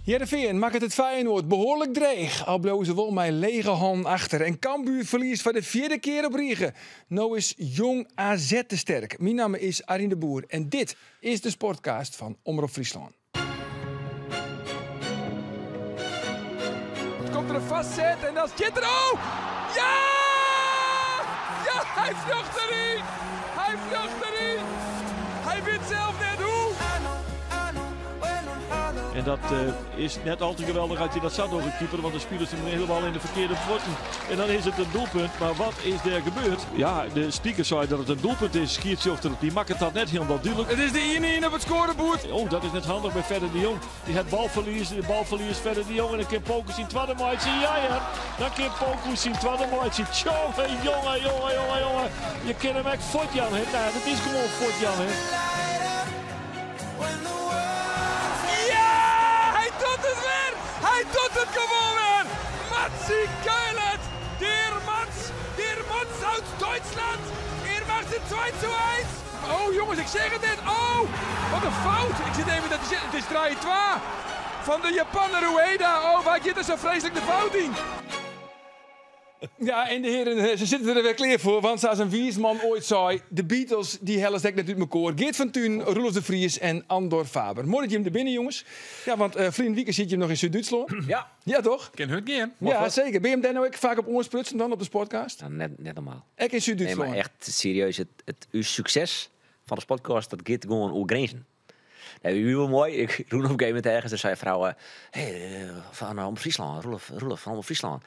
Hearrenfean makket it Feyenoord behoarlik dreech, al bliuwe se wol mei lege hannen achter. En Cambuur ferliest foar de fjirde kear op rige. No is Jong AZ te sterk. Myn namme is Arjen de Boer en dit is de Sportcast fan Omrop Fryslân. Komt der in fastset en dan stiet er. Oh! Ja! Ja, hy fljocht deryn! Hy fljocht deryn! Hy wit sels net hoe! En dat is net al te geweldich as je dat sa dogge, keeper, want dan spilet hem helemaal in de verkeerde voeten. En dan is het een doelpunt. Maar wat is er gebeurd? Ja, de speaker zei dat het een doelpunt is. Skiedsrjochter die maakt dat net helemaal duidelijk. It is de 1-1 op it skoareboerd. Oh, dat is net handich by Fedde de Jong. Dy hat balferlies, de balferlies Fedde de Jong. En dan kin Poku syn twadde meitsje. Ja, ja, dan kin Poku syn twadde meitsje. Tjonge, jonge, jonge, jonge, jonge. Je kinne him ek fuortjaan, hè. Nou, dat is gewoan fuortjaan, hè. Ja! Hy docht it wer! Hy docht it gewoan wer! Maxi Keulet, der Mats, der Mats uit Duitsland! Er macht het 2-1! Oh jongens, ik zeg het net! Oh, wat in fout! Ik sit even dat te sjen. It is 3-2 fan de Japanner Ueda. Oh, wêr giet der sa freeslik de fout yn? Ja, en de hearen, se sitte der wer klear foar, want sa as in wiis man oait sei, de Beatles dy hellest ek net út mekoar. Geert van Tuinen, Roelof de Vries en Andor Faber. Moai dat jim der binne, jonges. Ja, want ferline wike siet jim noch yn Súd-Dútslân. Ja. Ja, toch? Kin hurd gean. Ja, seker. Binne jim dêr no ek faak op oansprutsen dan op de Sportcast? Nou, net normaal. Ek yn Súd-Dútslân? Nee, mar echt serieus, it ús sukses fan de Sportcast, dat giet gewoan oer grinzen. Nee, wie wol moai. Ik rûn op in gegeven momint ergens en sei in frou, hey, fan Omrop Fryslân, Roelof, Roelof fan Omrop Fryslân.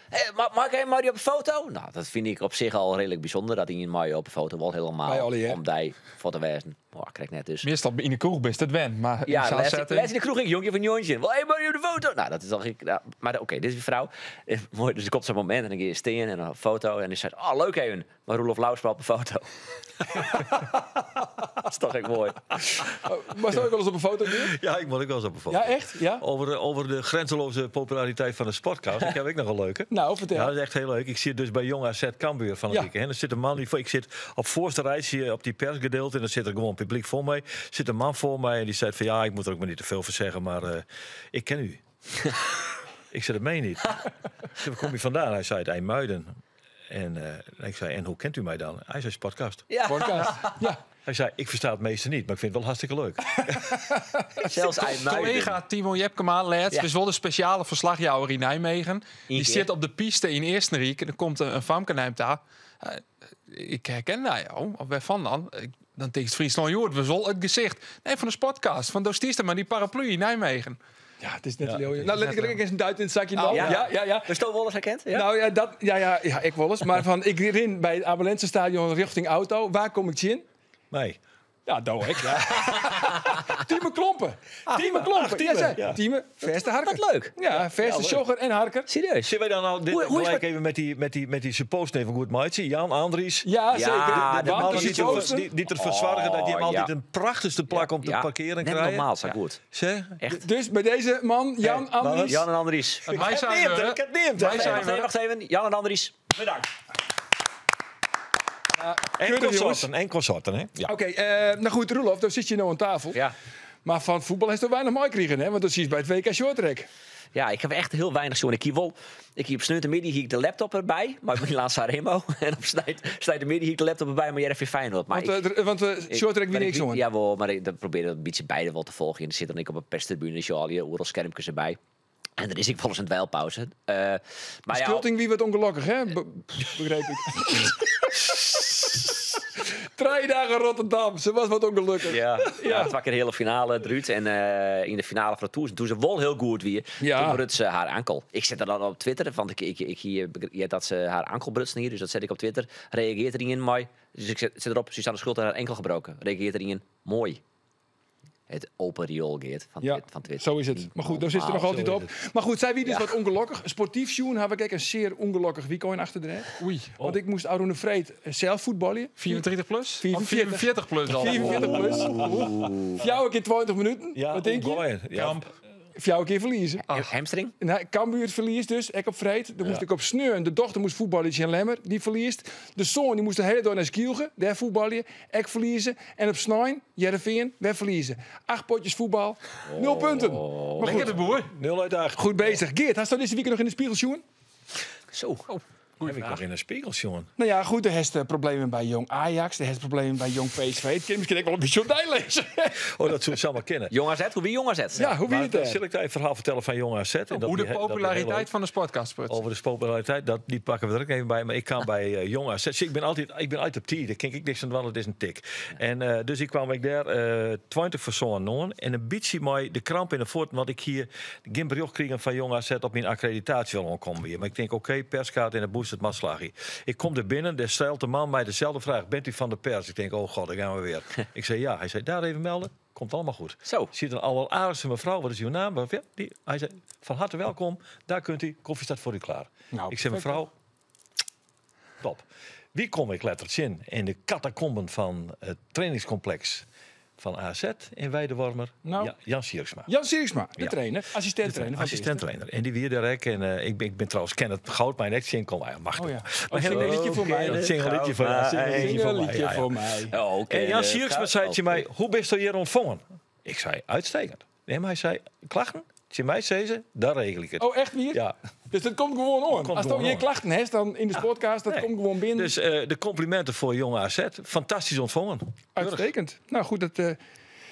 Hey, mei ik even mei dy op de foto? Nou, dat fyn ik op sich al reedlik bysûnder, dat ien mei op de foto wol helemaal By allegear. om dy foar te wêzen. Oh, krekt net dus. Meastal yn de kroech bist it wend, mar yn Ja, sa'n lêst, setting. lêst yn de kroech ek, jonkje fan 19. Wol even mei dy op de foto? Nou, dat is al, ik, ja, mar oké, dit is in frou. Moai, dus der komt sa'n momint en dan gean je stean en dan een foto en dy seit, oh, leuk even. Mei Roelof Lousma op de foto. Dat is toch ek moai. Moatst ek wolris op in foto gean? Ja, ik moat ek wolris op in foto. Ja, echt? Ja? Over de grenzeloze populariteit van de Sportcast. Ik heb ook nog een leuke. Nou, vertel. Ja, dat is echt heel leuk. Ik zit dus bij Jong AZ Cambuur van de week. En er zit een man die voor, ik zit op voorste rijtje op die persgedeelte en dan zit er gewoon publiek voor mij. Zit een man voor mij en die zei van ja, ik moet er ook maar niet te veel van zeggen, maar ik ken u. Ik zei, dat meen je niet. Ik zei, waar kom je vandaan? Hij zei, uit IJmuiden. En ik zei, en hoe kent u mij dan? Hij zei, Sportcast. Ja. Sportcast, ja. Hij zei, ik versta het meeste niet, maar ik vind het wel hartstikke leuk. Zelfs IJmuiden. Collega Timo Jepkema, laatst, Ja. is wel de speciale verslagjouwer in Nijmegen. Eén Die keer. zit op de piste in Eastenryk en er komt een famke naar hem daar. Ik herken daar jou, of waarvan dan? Ik, dan tekent Fryslân Hjoed, we zol het gezicht. Nee, van de Sportcast, van Dostiester, maar die paraplu in Nijmegen. Ja, het is net Ja, Leo. het is Nou, let net ik er Leo. eens een duit in het zakje dan. Oh, ja. Ja, ja, ja. Dus toch wel eens herkend? Ja? Nou ja, dat, ja, ja, ja, ik wel eens. Maar van, ik rin bij het Abelense stadion richting auto. Waar kom ik in? Nee. Ja, doe ik. Ja. Tieme Klompen. Tieme Klompen. Tieme, Ja, zei, ja. Tieme, verste harker. Wat leuk. Ja, verste Ja, leuk. jogger en harker. Serieus? Zullen wij dan nou dit Hoe is gelijk dat- even met die suppost even goed maatje? Jan, Andries. Ja, Ja, zeker. de De De mannen de die, supposten. die ervoor zorgen dat je hem Oh, altijd ja. een prachtigste plak om te Ja. parkeren Net krijgt. normaal, zo goed. Zeg? Echt. Dus bij deze man, Jan, Hey, Andries. Jan en Andries. Wij Ik zijn heb er, het, hè? ik heb het. Wij zijn Wacht even, er. wacht even. Jan en Andries. Bedankt. En Keurig, jongens. consorten, en consorten, hè? Ja. Oké, nou goed, Roelof, daar zit je nou aan tafel. Ja. Maar van voetbal is er weinig mooi kregen, hè? Want dat zie je bij het WK Shorttrack. Ja, ik heb echt heel weinig zo'n. Ik hier wel. Ik hier op sneeuwmiddag hier ik de laptop erbij, maar Milaan Sanremo. En op snijd hier ik de laptop erbij, maar jij Feyenoord. Maar Want, ik, want shorttrack wie maar niks hoor. Jawel, maar ik dat probeer een beetje beide wel te volgen. En dan zit dan ik op een perstribune, zo al die oeral schermpjes erbij. En er is ik volgens een dweilpauze. Maar ja, Schulting wie wat ongelukkig, hè? Begreep ik. 3 dagen Rotterdam, ze was wat ongelukkig. Ja, ja. Het was een hele finale, Druut. En in de finale van de Tour. Toen ze wel heel goed weer. Ja. Toen brut ze haar ankel. Ik zet dat dan op Twitter, want ik hier ja, dat ze haar ankel brutsen hier. Dus dat zet ik op Twitter. Reageert er in mooi. Dus ik zet erop, Suzanne Schulting haar enkel gebroken. Reageert er in mooi. Het open riool, Geert, van Twitter. Zo is het. Maar goed, daar zit er nog altijd zo op. is Maar goed, zij wie dus Ja. wat ongelukkig. Sportief Sjoen heb ik een zeer ongelukkig weekend achter de rug. Oei. Want ik moest Arun de Vreed zelf voetballen. 34 plus? 44. Of 44 plus al. 44 plus. Jouw keer 20 minuten. Ja, Wat denk je? Oeh, ja. Kamp. Fjouwer kear ferlieze. Hamstring? Nou, Cambuur ferliest dus, ek op freed. Dan moast ik op sneon, de dochter moest voetballen in Lemmer, die verliest. De zoon die moest de hele dag naar Skylge, daar voetballen, ek verliezen. En op snein, Hearrenfean, weer verliezen. 8 potjes voetbal, 0 punten. Maar Lekker goed, de boer. 0 uit 8. goed bezig. Geert, hast du deze week nog in de spiegel zien? Zo. Heb ik nog in de spiegel, jongen. Nou ja, goed, er heeft problemen bij Jong Ajax, er heeft problemen bij Jong PSV. Het kan misschien ook wel een beetje op die lezen. Oh, dat zullen ze allemaal kennen. Jong AZ, hoe wie Jong AZ? Ja, hoe wie Maar het dan eh? zal ik daar een verhaal vertellen van Jong AZ. En dat Hoe de die- dat die heel populariteit leuk. van de sportcast spurt. Over de populariteit, dat, die pakken we er ook even bij. Maar ik kwam bij Jong AZ. Zie, ik ben altijd op tijd. Daar ken ik niks aan, want het is een tik. En dus ik kwam ik daar 20 voor zo'n noon. En een beetje mooi de kramp in de voort. Want ik hier geen bericht kreeg van Jong AZ op mijn accreditatie wil aankomen weer. Maar ik denk, oké, perskaart in de boost, het matslagje. Ik kom er binnen, daar stelt de man mij dezelfde vraag. Bent u van de pers? Ik denk, oh god, daar gaan we weer. Ik zei ja. Hij zei, daar even melden. Komt allemaal goed. Zo. Ziet een alleraardigste mevrouw, wat is uw naam? Ja, die, hij zei, van harte welkom, daar kunt u, koffie staat voor u klaar. Nou, ik zei, perfect. mevrouw, top. Wie kom ik letterlijk in? In de catacomben van het trainingscomplex van AZ in Weidewormer. Nou. Ja, Jan Sierksma. Jan Sierksma, de Ja. trainer, assistent-trainer. van het Assistent-trainer. En die weer direct. En ik ben trouwens Kenneth Goudmijn, echt zin kom. Ja, mag Oh ja. Maar Oh, zing een liedje voor mij. Dat zing een liedje voor, ja, zing een liedje Zing voor een mij. liedje Ja, ja. voor mij. Oh, oké. En Jan Sierksma zei tegen mij, hoe bist u hier ontvangen? Ik zei, uitstekend. Nee, maar hij zei, klachten? Tegen mij zei ze, daar regel ik het. Oh, echt weer? Ja. Dus dat komt gewoon aan. Komt Als gewoon je aan. klachten hebt, dan in de sportcast, dat Nee. komt gewoon binnen. Dus de complimenten voor Jong AZ. Fantastisch ontvangen. Uitstekend. Nou goed, dat...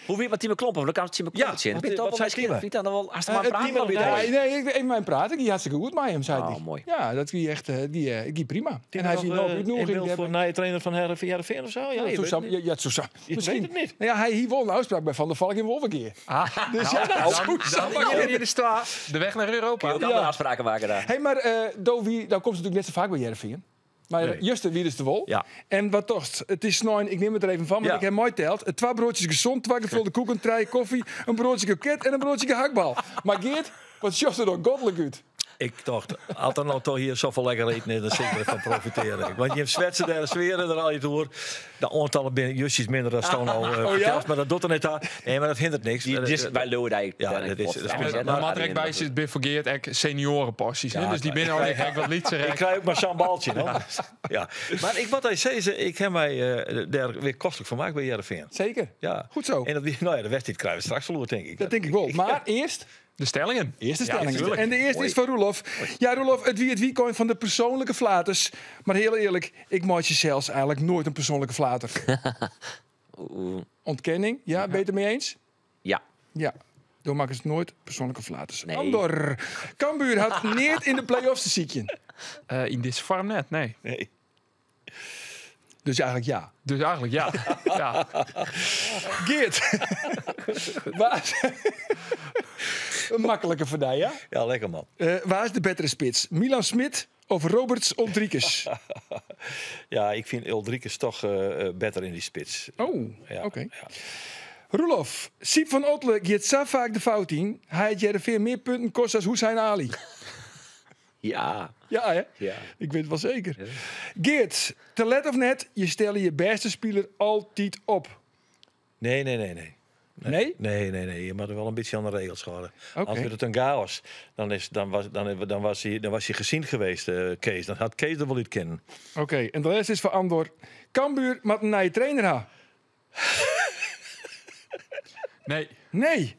Hoe wie met Timo Klompen? Want dan kan Timo Klompen Ja, zien. wat zei Timo? Niet aan de wel als maar Eh, praten Timo dan weer. Nee, nee, even mijn praten. Die hartstikke goed met hem, zei Oh, hij. mooi. Ja, dat die echt, die prima. En hij is hier nog, nog in uitnodiging. beeld voor nieuwe trainer van Heerenveen of zo? Ja, je Ja, weet zo, het niet. ja, ja, zo, zo. Je Misschien. weet het niet. Nou ja, hij hier won een afspraak bij Van der Valk in Wolvenkeer. Ah, Dus ja, dat is goed. dan dan hier de sta. De weg naar Europa. Kun je ook andere afspraken maken daar. Hey, maar Dovi, nou komt ze natuurlijk net zo vaak bij Heerenveen. Maar Nee. Juste, wie is de wol? Ja. En wat toch, het is snijn, ik neem het er even van, want Ja. ik heb mooi telt. Het 2 broodjes gezond, 2 gevulde koeken, 3 koffie, een broodje kroket en een broodje gehaktbal. Maar Geert, wat sjocht er dan goddelijk uit? Ik dacht, had er nou toch hier zoveel lekker eten in, dan zit ik ervan profiteren. Want je hebt zwetsen daar, zweren er al je door. De aantallen binnen, justjes minder dan Stone al Oh ja? verteld, maar dat doet er net aan. Nee, maar dat hindert niks. Die, dus wij Loerdijk. Ja, dat is- dat is- Maar Maar Matrek bij zit bij vergeerd echt seniorenporties. hè? Ja, Dus die binnen al kijk wat liet Ik krijg ook maar zo'n baltje. hoor. Ja. Maar ik, wat hij zei, is, ik heb mij daar weer kostelijk van gemaakt bij Heerenveen. Zeker. Ja. Goed zo. En dat, nou ja, de wedstrijd krijgen we straks verloren, denk ik. Dat denk ik wel. Maar eerst De stellingen. Eerste Ja, stelling. tuurlijk. en de eerste is van Roelof. Ja, Roelof, het wie het wie coin van de persoonlijke flaters. Maar heel eerlijk, ik maak je zelfs eigenlijk nooit een persoonlijke flater. Ontkenning, ja, ben je het ermee eens? Ja. Ja. Door maken ze nooit persoonlijke flaters. Nee. Andor, Cambuur had neert in de play-offs te ziekjen. In dit farm net, nee. Nee. Dus eigenlijk ja. Dus eigenlijk ja. ja. Geert. Waar... Een makkelijke voor jou, ja? Ja, lekker man. Waar is de betere spits? Milan Smit of Roberts Uldrikis? Ja, ik vind Uldrikis toch beter in die spits. Oh, Ja, oké. ja. Roelof, Siep van Ottelen gaat zo vaak de fout in. Hij had Heerenveen meer punten kost als Hussein Ali. Ja. Ja, hè? Ja. Ik weet het wel zeker. Geert, te let of net, je stelt je beste speler altijd op. Nee, nee, nee, nee. Nee? Nee, nee, nee. Je moet er wel een beetje aan de regels houden. Oké. Anders werd het een chaos. Dan, is, dan, was, dan, dan, was, hij, dan was hij gezien geweest, Kees. Dan had Kees er wel uit kennen. Oké, en de rest is voor Andor. Cambuur moet een nieuwe trainer ha. Nee. Nee,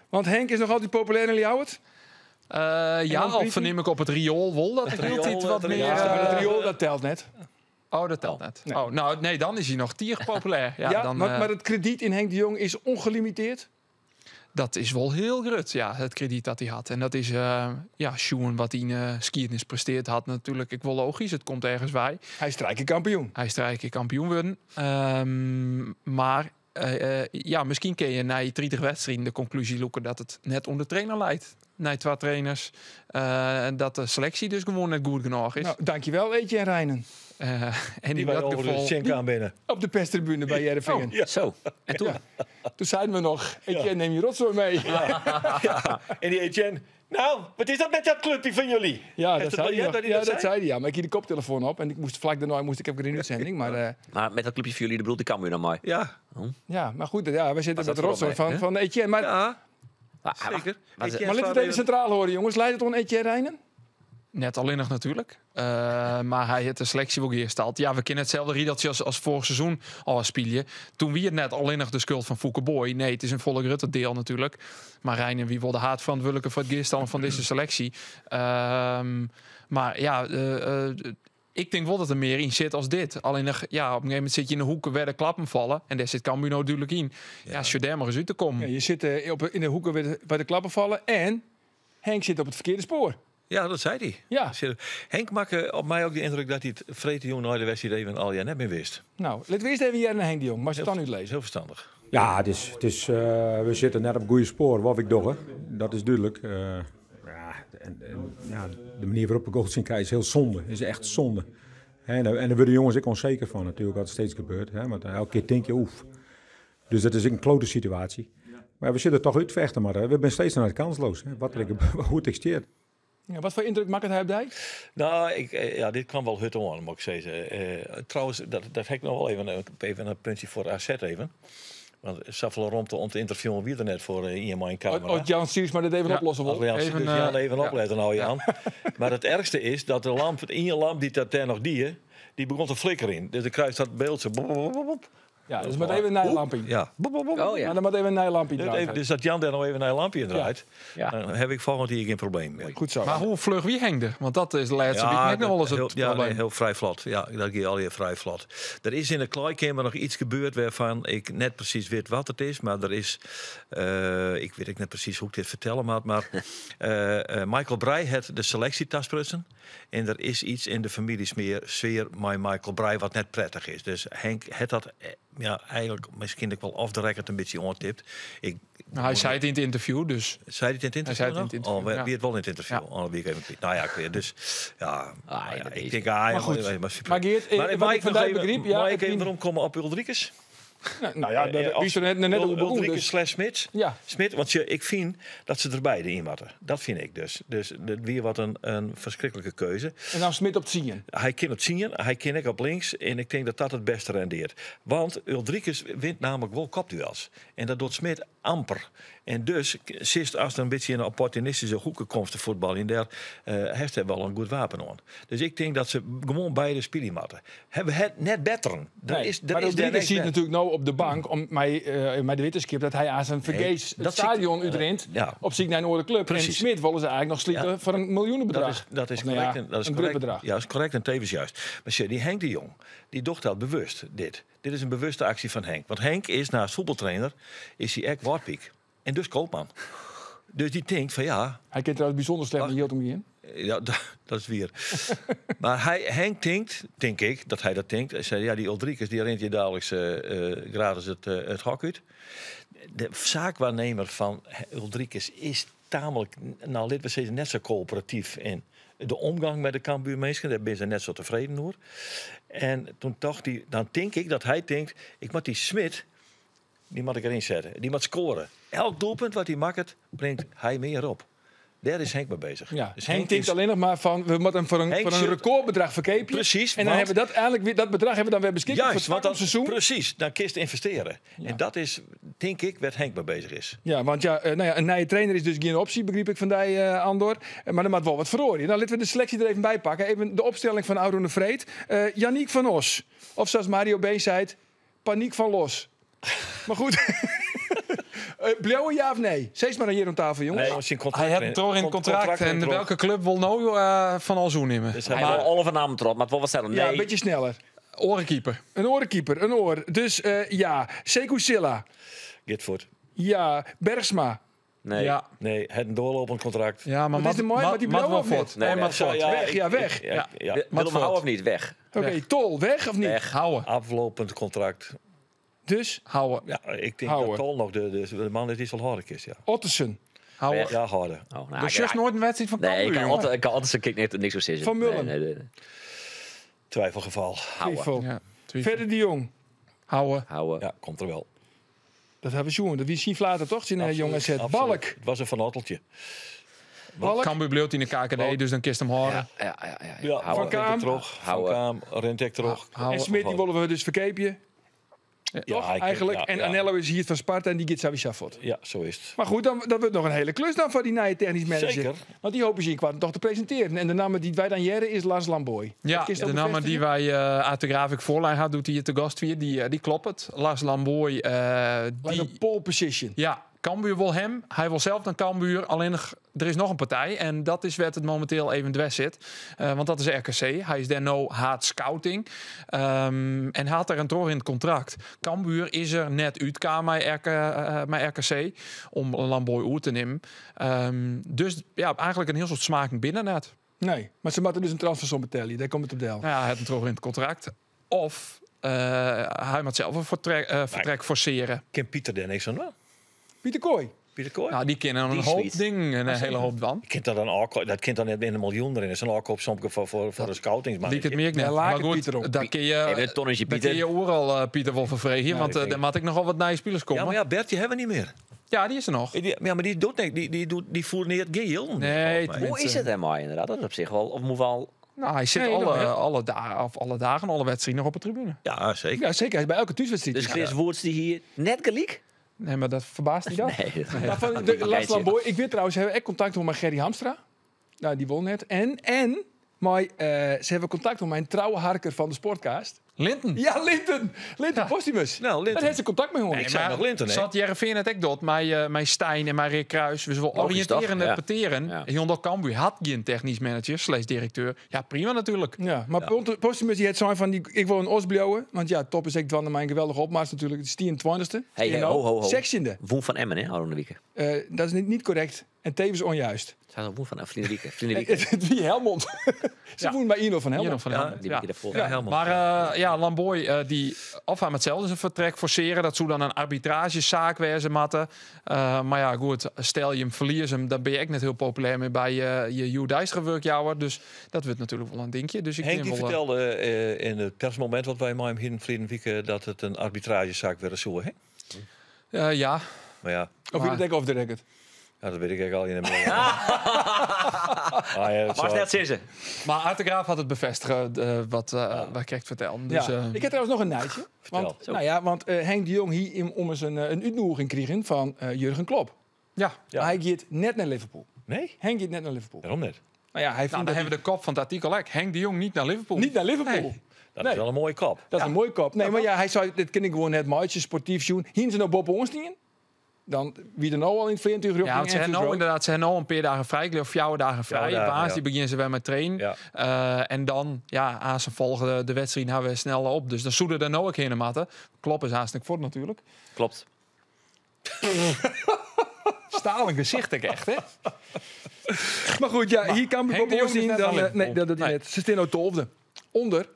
want Henk is nog altijd populair in Ljouwert. Ja, dan al Priti? verneem ik op het riool wol dat het riool, altijd wat het meer... riool. Ja, maar het riool, dat telt net. Oh, dat telt net. Nee. Oh, nou, nee, dan is hij nog tier populair. Ja, Ja, dan, maar het krediet in Henk de Jong is ongelimiteerd. Dat is wel heel groot, ja, het krediet dat hij had. En dat is, ja, Sjoen wat hij in Skiernis presteerd had natuurlijk. Ik wel logisch, het komt ergens bij. Hij is kampioen. Hij is drie keer kampioen worden. Maar ja, misschien kun je na je 30 wedstrijden de conclusie loeken dat het net onder trainer leidt. Na 2 trainers. En dat de selectie dus gewoon net goed genoeg is. Nou, dankjewel, Etienne Rijnen. En Die in waren dat over de geval... Schenk aan binnen. Op de perstribune bij Heerenveen. Oh, ja. Zo. En toen? Toen zeiden we nog, Etienne, neem je rotzooi mee. Ja, Ja. En die Etienne, nou, wat is dat met dat clubje van jullie? dat Heeft zei hij dat nog. hij Ja, dat dat zei? zei hij, ja. Maar ik hield de koptelefoon op en ik moest vlak daarna moest ik even in de uitzending. Maar, Maar met dat clubje van jullie, de bedoelt de Cambuur dan mooi. Ja. ja, maar goed, ja, we zitten Was met dat de rotzooi vooral van Etienne. Maar Ja. Zeker. Maar Maar laat het even centraal horen, jongens. Leidt het on Etienne Reijnen? Net alleen natuurlijk. Maar hij heeft de selectie ook hersteld. Ja, we kennen hetzelfde riedeltje als vorig seizoen al speel je. Toen wie het net alleen nog de schuld van Foeke Boy. Nee, het is een volle Rutte deel natuurlijk. Maar Reijnen, wie wil de haatverantwoordelijke voor het herstellen van deze selectie? Maar ja, ik denk wel dat er meer in zit als dit. Alleen nog, ja, op een gegeven moment zit je in de hoeken waar de klappen vallen. En daar zit Cambuur nou natuurlijk in. Ja, als je daar maar eens uit te komen. Ja, je zit in de hoeken waar de klappen vallen. En Henk zit op het verkeerde spoor. Ja, dat zei hij. Ja. Henk maakte op mij ook de indruk dat hij het vreten nooit de wedstrijd even al jaar net meer wist. Nou, laten we eerst even hier naar Henk de Jong. Maar ze het dan niet lezen. Heel verstandig. Ja, we zitten net op het goede spoor, wat ik doe. Dat is duidelijk. De manier waarop we goals zien krijgen is heel zonde. Is echt zonde. En daar worden de jongens ook onzeker van natuurlijk, wat steeds gebeurt. Hè? Want elke keer denk je, oef. Dus dat is een klote situatie. Maar we zitten toch uit te vechten, maar we zijn steeds naar het kansloos. Hè? Wat er, hoe het exteert. Ja, wat voor indruk maakt het hij op dij? Nou, dit kwam wel hut om, moet ik zeggen. Trouwens, dat heb ik nog wel even een puntje voor AZ even. Want zoveel rondte om te interviewen wie er net voor IMI in camera. Oh, Jan Siers maar dat even oplossen wil. Jan Siers, Jan, even opletten nou, Jan. Ja. Maar het ergste is dat de lamp, in je lamp die dat daar nog die, die begon te flikkeren in. Dus de kruis dat beeld zo. Bop, bop, bop, bop. Ja, dus maar even een nijlampje. Ja. Bop, bop, bop. Oh, ja. Maar dan moet even een nijlampje draaien. Even, dus dat Jan daar nog even een lampje in draait, Ja. dan heb ik volgend jaar geen probleem meer. Goed zo. Maar hoe vlug wie hengde? Want dat is de laatste week net nog wel eens het probleem. Nee, heel vrij vlot. Ja, dat gaat al heel vrij vlot. Er is in de kleikamer nog iets gebeurd waarvan ik net precies weet wat het is. Maar er is, ik weet ook net precies hoe ik dit vertellen moet, maar Michael Breij had de selectietasprutsen. En er is iets in de familiesfeer sfeer met Michael Breij wat net prettig is. Dus Henk had dat eigenlijk misschien ook wel off the record een beetje ontipt. Hij zei het in het interview, dus. Zei hij het in het interview? Hij zei het in het interview, Oh, wie ja. het wel in het interview? Ja. Oh, wie ik even kwijt. Nou ja, ik weet, dus, ja, Ah, nou ja, dat ik is denk, het. ah, Maar goed. ja, maar super. Maar Geert, Maar wat mag ik ik van nog die even, begreep, ja, mag ik het even ging- erom komen op Uldrikis? Nou ja, dat wie is er net op begonnen, Uldrikis dus. slash Smit. Ja. Smit, want ik vind dat ze er beide in moeten. Dat vind ik dus. Dus dat weer wat een verschrikkelijke keuze. En dan Smit op het zien. Hij kan op zien, hij kan ik op links. En ik denk dat dat het beste rendeert. Want Uldrikis wint namelijk wel kopduels. En dat doet Smit amper. En dus, sinds als er een beetje in een opportunistische hoeken komt te voetballen, in daar heeft hij wel een goed wapen aan. Dus ik denk dat ze gewoon beide spelen moeten. Hebben het net beter. Dat Nee, is, dat maar is Uldrikis daar niks ziet bij. natuurlijk nou op de bank om mij de wetenschap dat hij aan zijn vergees het dat zie ik- stadion uitrent ja. op ziek naar een andere club. En Precies. Smit willen ze eigenlijk nog slieten Ja. voor een miljoenenbedrag. Dat is Of nou correct. ja, en, dat is een correct. grut bedrag. Ja, dat is correct en tevens juist. Maar zie, die Henk de Jong, die docht dat bewust, dit. Dit is een bewuste actie van Henk. Want Henk is naast voetbaltrainer, is hij echt warpiek. En dus koopman. Dus die denkt van ja... Hij kent trouwens bijzonder slecht met Jilt om je in. Ja, dat is weer. Maar Henk denkt, denk ik, dat hij dat denkt. Hij zei, ja, die Uldrikis, die rent je dadelijk gratis het hok uit. De zaakwaarnemer van Uldrikis is tamelijk, nou, laten we zeggen, net zo coöperatief in de omgang met de Cambuurmeester. Daar ben ze net zo tevreden over. En toen dacht hij, dan denk ik dat hij denkt, ik moet die Smit, die moet ik erin zetten. Die moet scoren. Elk doelpunt wat hij maakt, brengt hij meer op. Daar is Henk mee bezig. Ja, Dus Henk denkt is alleen nog maar van, we moeten hem Henk voor een zit recordbedrag verkepen. Precies, En dan want hebben we dat eigenlijk weer, dat bedrag hebben we dan weer beschikbaar Juist, voor het want dan, seizoen. Precies, dan kist investeren. Ja. En dat is, denk ik, waar Henk mee bezig is. Ja, want een nieuwe trainer is dus geen optie, begreep ik van die, Andor. Maar er moet wel wat verloren. Nou, laten we de selectie er even bij pakken. Even de opstelling van Aroene Vreed. Yannick van Os. Of zoals Mario B. zei, paniek van Los. Maar goed. Blauwe ja of nee? Steeds maar hier aan tafel, jongens. Nee, want zijn contract Hij had het toch in het contract. contract En erop. welke club wil nou van Alzoen nemen? Dus hij Hij wil wil alle van naam erop, maar het wordt wat sneller. Ja, Nee. een beetje sneller. Orenkeeper. Een orenkeeper, een oor. Dus ja, Sekou Sylla. Gitvoort. Ja, Bergsma. Nee. Ja. Nee, het een doorlopend contract. Ja, maar Wat is de mooi met die Mat blauwe wel of niet? voort. Nee, Nee, weg. Mat voort. Ja, Weg, ja, weg. Ja, ja. Wil Mat hem houden voort. of niet? Weg. Oké, Tol, weg of niet? Weg. Houden. Aflopend contract. Dus Houden. Ja, ik denk Houden. dat Tol nog de man is die zal harder is, ja. Ottesen. Houden. Weg. Ja, harder. Oh, nou, Dus just nooit een wedstrijd van Nee, ik Cambuur, kan jongen. altijd, ik kan altijd zijn kick niks zo zeggen. Van Mullen. Nee, nee, nee. Twijfelgeval. Houden. Twijfel. Ja, twijfel. Verder de Jong. Houden. Houden. Ja, komt er wel. Dat hebben we zien. Dat wie zien later toch? Zijn Absoluut, jongens het. absoluut. Balk. Het was een Van Otteltje. Balk. Cambuur bleef in de KKD, dus dan kist hem houden. Ja, ja, ja. Ja, Houden. Van Kaam. Rent ik terug. Van Houden. Kaam, rent ik terug. En Houden. Smit, die willen we dus verkeepje. Toch? ik- Eigenlijk. ja, en ja. Anello is hier van Sparta en die gaat sowieso voort. Ja, zo is het. Maar goed, dan, dat wordt nog een hele klus dan voor die nieuwe technisch manager. Zeker. Want die hopen ze in kwart toch te presenteren. En de naam die wij dan jaren is Lars Lamboy. Ja, Dat kun je de dat namen die bevestigen? wij uit de Grafik voorlijn had, doet hij hier te gast weer. Die klopt het. Lars Lamboy, Lijkt die, een pole position. Ja, Cambuur wil hem. Hij wil zelf dan Cambuur. Alleen nog, er is nog een partij. En dat is waar het momenteel even dwars zit. Want dat is RKC. Hij is daar nou haat scouting. En haalt daar een toren in het contract. Cambuur is er net uit bij RKC. Om Lamboy oer te nemen. Dus ja, eigenlijk een heel soort smaking binnen net. Nee, maar ze moeten dus een transfersom betalen. Daar komt het op deel. Nou ja, hij heeft een toren in het contract. Of hij moet zelf een vertrek forceren. Ken Pieter daar niks aan doen? Pieter Kooi. Pieter Kooi? Nou, die kennen een Die hoop zoiets. dingen en een hele hoop dan. Kind dat dan ook, dat kind dan net in een miljoen erin. Dat is een aankoopsompje voor de scoutingsman. Liek het meer net. Ja, laat Maar het goed, Pieter op. daar kun je, Even een tonnetje, daar Pieter. kun je overal Pieter wel van vregen. Ja, want ik denk- daar moet ik nogal wat nieuwe spelers komen. Ja, Ja, maar ja, Bertje hebben we niet meer. die is er nog. Ja, maar die doet niks. Die voert niet het geel. Nee, Hoe is het helemaal inderdaad? Dat is op zich wel. Of moet wel. Nou, hij zit Nee, nog, hè? alle dagen, alle wedstrijden nog op de tribune. Ja, zeker. Ja, zeker. Hij is bij elke thuiswedstrijd. Dus Chris Woerts die hier net gelijk? Nee, maar dat verbaast niet dat. Nee. dat- Maar van de Lars Lamboy, ik weet trouwens, hebben we echt contact met Gerry Hamstra. Nou, die won net. En maar, ze hebben contact met mijn trouwe harker van de Sportcast. Linton. Ja, Linton. Linton Postumus. Nou, Linton. Daar heeft ze contact mee, hoor. Ik zei maar nog Linton, hè? Zat Jereveen het ook doet, mijn Stijn en mijn Rick Kruis. We zullen Logisch, toch? oriënterende Ja. peteren. Ja. Hyundai Cambuur had geen technisch manager, slash directeur. Ja, prima natuurlijk. Ja, maar Postumus die het zijn van die, ik wil een Os blijven. Want ja, top is ik dwande mijn geweldige opmars natuurlijk. Het is 10 twintigste. Hey, hey, ho, ho, ho. Zestiende. Woen van Emmen, hè, Arone Wieke. Dat is niet correct en tevens onjuist. Zijn dat Woen van Emmen? Vrienden Wieke. Vrienden Wieke. Het wie Helmond. Ze Ja. woon bij Ino van Hier Helmond. nog van Helmond. Die Ja. week daarvoor. Ja, helemaal. Maar ja, Lamboy, die of hij met zelf zijn vertrek forceren, dat zou dan een arbitragezaak wezen, matten. Maar ja, goed, stel je hem verliest hem, dan ben je echt net heel populair meer bij je Joe werkjouwer. Dus dat wordt natuurlijk wel een dingetje. Dus ik Henk denk die wel, vertelde in het persmoment wat wij met hem hier in Vliedenwieken dat het een arbitragezaak werd zo, hè? ja, Maar ja, Of jullie denken over de record. ja, dat weet ik eigenlijk al in de meer. Ah, ja, dat Maar zou- net zitten. maar Art de Graaf had het bevestigd wat wij kreeg vertellen. Dus, ja. Ik heb trouwens nog een nijtje. Want, nou ja, want Henk de Jong hier om eens een uitnodiging kregen van Jurgen Klopp. ja. Ja. Maar hij gaat net naar Liverpool. Nee, Henk gaat net naar Liverpool. waarom net? Nou ja, hij Nou, vindt dan dat hebben we de kop van het artikel ook. Henk de Jong niet naar Liverpool. hij niet naar Liverpool. Nee. Dat Nee. is wel een mooie kop. Dat is een mooie kop. Nee, maar ja, hij zei, dit ken ik gewoon net maatje, sportief doen. Hier zijn nou Bob Onstien. Dan wie er nou al in het vliegtuig Ja, want ze hebben nou inderdaad, ze hebben nou een paar dagen vrij. Ik geloof 4 dagen vrij. dagen, Baas, ja. die beginnen ze weer met trainen. Ja. En dan, ja, aan ze volgen de wedstrijd hebben we snel op. Dus dan zoeden er nou ook heen matten. Klopp is haast voor natuurlijk. Klopt. Stalen gezicht ik echt, hè? Maar goed, ja, hier kan Henk Bob de Jong is Onstien. net Dan, naar nee, dat doet hij Nee. net. Ze staan nou twaalfde. Onder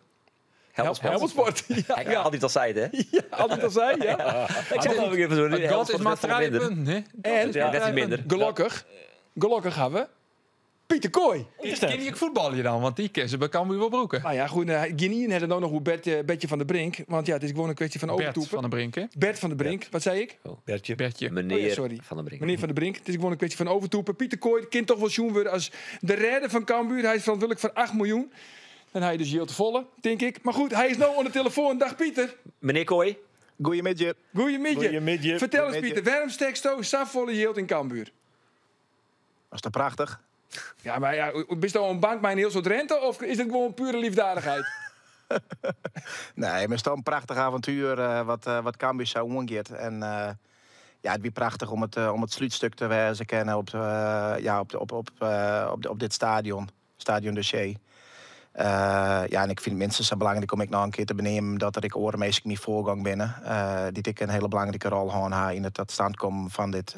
Helmond Helmond Sport. Ja, Hij kan altijd al zei het, hè? ja, altijd al zei, ja. Ik zeg nog even zo. Het God is maar drie drie punten, hè? En Ja, net iets minder. gelukkig hebben we Pieter Kooi. Die ken ik voetbal je dan, want die kennen ze bij Cambuur wel broeken. Nou ja, goed, Guinea had het ook nog hoe Bertje van der Brink. Want ja, het is gewoon een kwestie van Bert overtoepen. van der Brink, hè? Bert van der Brink, wat zei ik? Bertje. Bertje. Meneer Oh ja, sorry. Van der Brink. Meneer Van der Brink, het is gewoon een kwestie van overtoepen. Pieter Kooi kind toch wel zoen worden als de redder van Cambuur. Hij is verantwoordelijk voor 8 miljoen. Dan hij dus heel te volle, denk ik. Maar goed, hij is nou aan de telefoon. Dag Pieter. Meneer Kooi. Goeiemiddag. Goeiemiddag. Goeiemiddag. Vertel eens Goeiemiddag. Pieter, waarom steekt zo safvolle yield in Cambuur? Was dat prachtig? Ja, maar ja, ben je nou een bank met een heel soort rente of is het gewoon pure liefdadigheid? Nee, maar het is toch een prachtig avontuur wat Cambuur zou omgeeft. En ja, het was prachtig om het sluitstuk te wijzen kennen op, ja, op, op, op, op, op dit stadion, Stadion de Zee. Ja, en ik vind het minstens zo belangrijk om ik nog een keer te benemen dat er ik orenmeestig niet voorgang binnen. Die ik een hele belangrijke rol had in het tot stand komen van dit,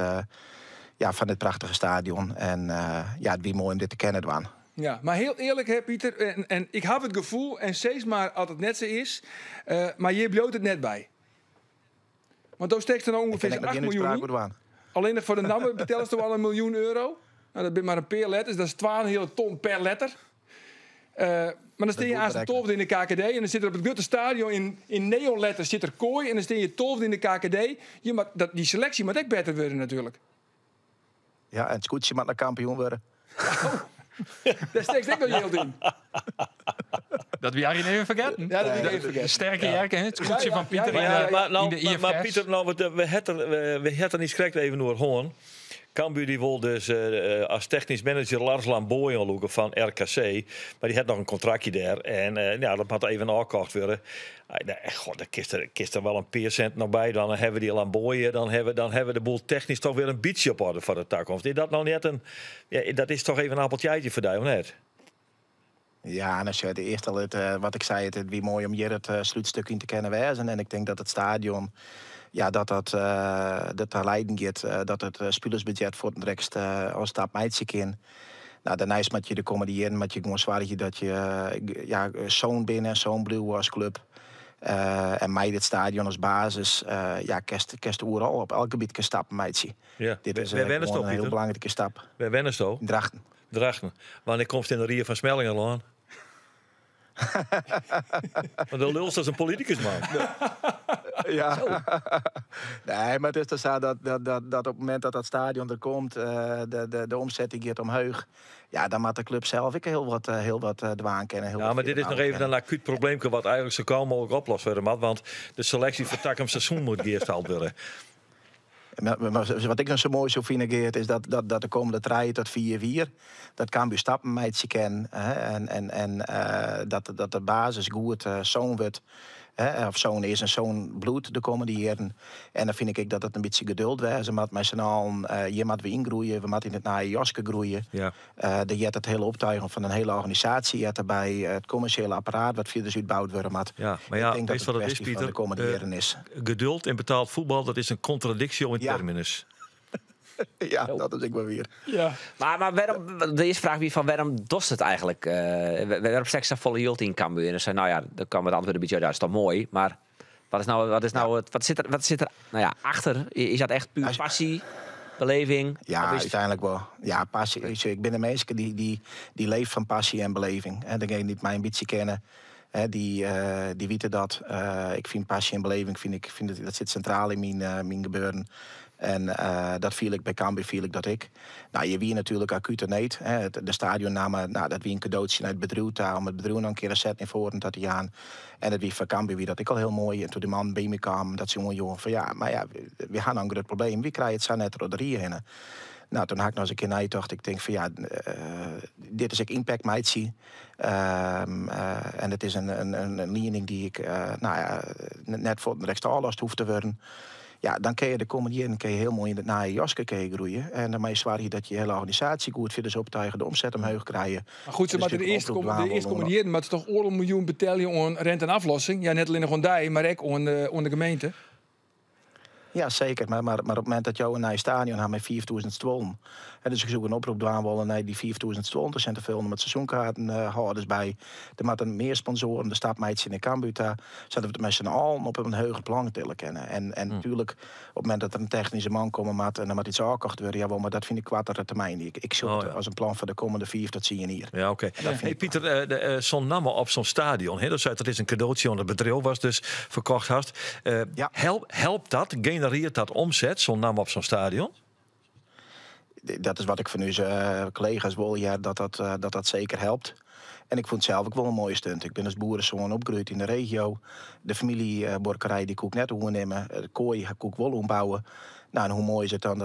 ja, van dit prachtige stadion. En ja, het wie mooi om dit te kennen, Dwan. Ja, maar heel eerlijk, hè, Pieter. En ik heb het gevoel, en steeds maar als het net zo is, maar je bloot het net bij. Want daar steekt er nou Ik ongeveer ken ik nog 8 geen miljoen uitspraak in. hoe Dwan. Alleen nog voor de namen betellen ze toch al een miljoen euro. Nou, dat ben maar een paar letters. Dat is 12,5 ton per letter. Maar dan sta je moet aan de bereiken. tolfde in de KKD. En dan zit er op het Gutte Stadion in neonletters zit er kooi. En dan sta je tolfde in de KKD. Je, maar dat, die selectie moet ook beter worden natuurlijk. Ja, en het scootje moet naar kampioen worden. Dêr stekst ek noch jild yn. Dat wie Arjen even fergetten. Ja, dat wie ik even fergetten. Sterke jerke, hè? Het skûtsje fan Pieter Ja, maar, yn nou, de maar, maar IFKS. Pieter, nou, we het er niet krekt even oer hân. Cambuur die wil dus as technysk manager Lars Lambooij oanlûke fan RKC. Mar dy hat noch in kontraktje dêr. En ja, dat moat even ôfkocht wurde. Nee, god, dêr kinst der wol in pear sinten noch by. Dan hawwe we dy Lambooij, dan hawwe we de boel technysk dochs wer in bytsje op oarder foar de takomst. Is dat no net in, ja, dat is dochs even in appeltje-eitje foar dy, of net? Ja, en as je het earst al it, wat ik sei, it wie moai om hjir it slútstuk yn te kinnen wêzen. En ik tink dat it stadion, ja, dat dat, dat ta leiden giet dat it spilersbudzjet fuortendrekst al in stap meitsje kin. Nou, dêrneist moat je de kommende jierren moat je gewoan soargje dat je, ja, sûn binne en sûn bliuwe as klup. En mei dit stadion as basis, ja, kinst oeral op elk gebiet kinst stappen meitsje. Dit is Wêr wennesto, gewoan in hiel Pieter? belangrike stap. Wêr wennesto? Yn Drachten. Drachten. Wannear komst yn de Rie fan Smellingerlân? Want do lulst as in politikus, man. Ja. Nee, mar it is toch sa dat op it momint dat dat stadion der komt, de omset dy giet omheech. Ja, dan moat de klup sels ek hiel wat dwaan kinne, hiel Ja, wat mar dit is fierder noch bouwe even kinne. in akút probleemke wat eigenlik sa gau mooglik oplost wurde moat, want de seleksje foar takom seizoen moat gearstald wurde. Mar wat ik noch sa moai soe fine, Geert, is dat de kommende 3 tot 4 jier dat Cambuur stappen meitsje kin, hè, en dat de basis goed sûn wurdt, hè, of sûn is en sûn bliuwt de kommende jierren. En dan fyn ik ek dat it in bytsje geduld wêze moat mei syn allen. Hjir moatte we yngroeie, we moatte yn it nije jaske groeie. Der heart it hiele optuigen fan in hiele organisaasje heart derby, it kommersjele apparaat wat fierders útboud wurde moat. Ja, mar ja, Ik tink dat witst it wat it is, kwestje fan de Pieter? kommende jierren is. Geduld en betaald fuotbal, dat is in kontradiksje in terminus. Ja, dat is ek wol wier. Maar wêrom, de earste fraach wie fan wêrom dochst it eigenlik? Wêrom stekst safolle jild yn Cambuur? En dan sei, no ja, dan kaam it antwurd in bytsje, ja, dat is dochs moai, mar wat is no, wat is no it, wat sit der, wat sit der, no ja, achter? Is dat echt puer passy, beleving? Ja, Of is it úteinlik wol. Ja, passy. Ik sjoch, ik bin in minske dy't leeft fan passy en beleving. En degene dy't my in bytsje kenne, hè, dy witte dat. Ik fyn passy en beleving, fyn ik, fyn dat, dat sit sintraal yn myn gebeuren. En dat fiel ik by Cambuur, fiel ik dat ek. Nou, hjir wie natuerlik akute need. Hè. De stadionnamme, nou, dat wie in kadootsje nei it bedriuw ta, om it bedriuw noch in kear in set nei foaren ta te jaan. En dat wie foar Cambuur wie dat ek al hiel moai. En doe't dy man by my kaam, dat se oanjoegen fan ja, mar ja, we ha no in grut probleem. Wy krije it sa net troch de rie hinne. Nou, doe ha ik noch ris in kear neitocht. Ik tink fan ja, dit is ek impact meitsje. En it is in liening dy't ik nou ja, net fuortendrekst ôflost hoecht te wurden. Ja, dan kinne je de kommende jierren kinne je hiel moai yn it nije jaske kinne je groeie. En dan moatte je soargje dat je hiele organisaasje goed fierders optuige, de omset omheech krije. Mar goed, se En dus moatte de ik earste oprop kom-, de dwaan earste wol kommende om jierren moatte se dochs oardel miljoen betelje oan rente en aflossing. Ja, net allinnich oan dy, mar ek oan de gemeente. Ja, seker. Maar op it momint dat jo in nij stadion ha mei 5000 stuollen. Hè, dus ik soe in oprop dwaan wolle nei dy 5000 stuollen te sjen te fullen met seizoenkaartenhâlders by. Der moatte mear sponsoaren de stap meitsje nei Cambuur ta, sadat we it mei syn allen op in heger plan tille kinne. En natuerlik, op it momint dat der in technyske man komme moat en der moat yts ôfkocht wurde, jawol, mar dat fyn ik koartere termyn. Ik sjoch it as in plan foar de kommende 5 tot 10 jier. Ja, oké. En dat fyn Hey, ik Pieter, so'n namme op so'n stadion, hè, dat sei, dat is in kadootsje oan it bedriuw watst dus ferkocht hast. Helpt dat, generearret dat omset, so'n namme op so'n stadion? Dat is wat ik fan ús kollega's wol, ja, dat dat seker helpt. En ik fûn it sels ek wol in moaie stunt. Ik bin as boeresoan opgroeid yn de regio. De famyljebuorkerij dy koe ik net oernimme. De koai koe ik wol ombouwe. Nou, en hoe moai is it dan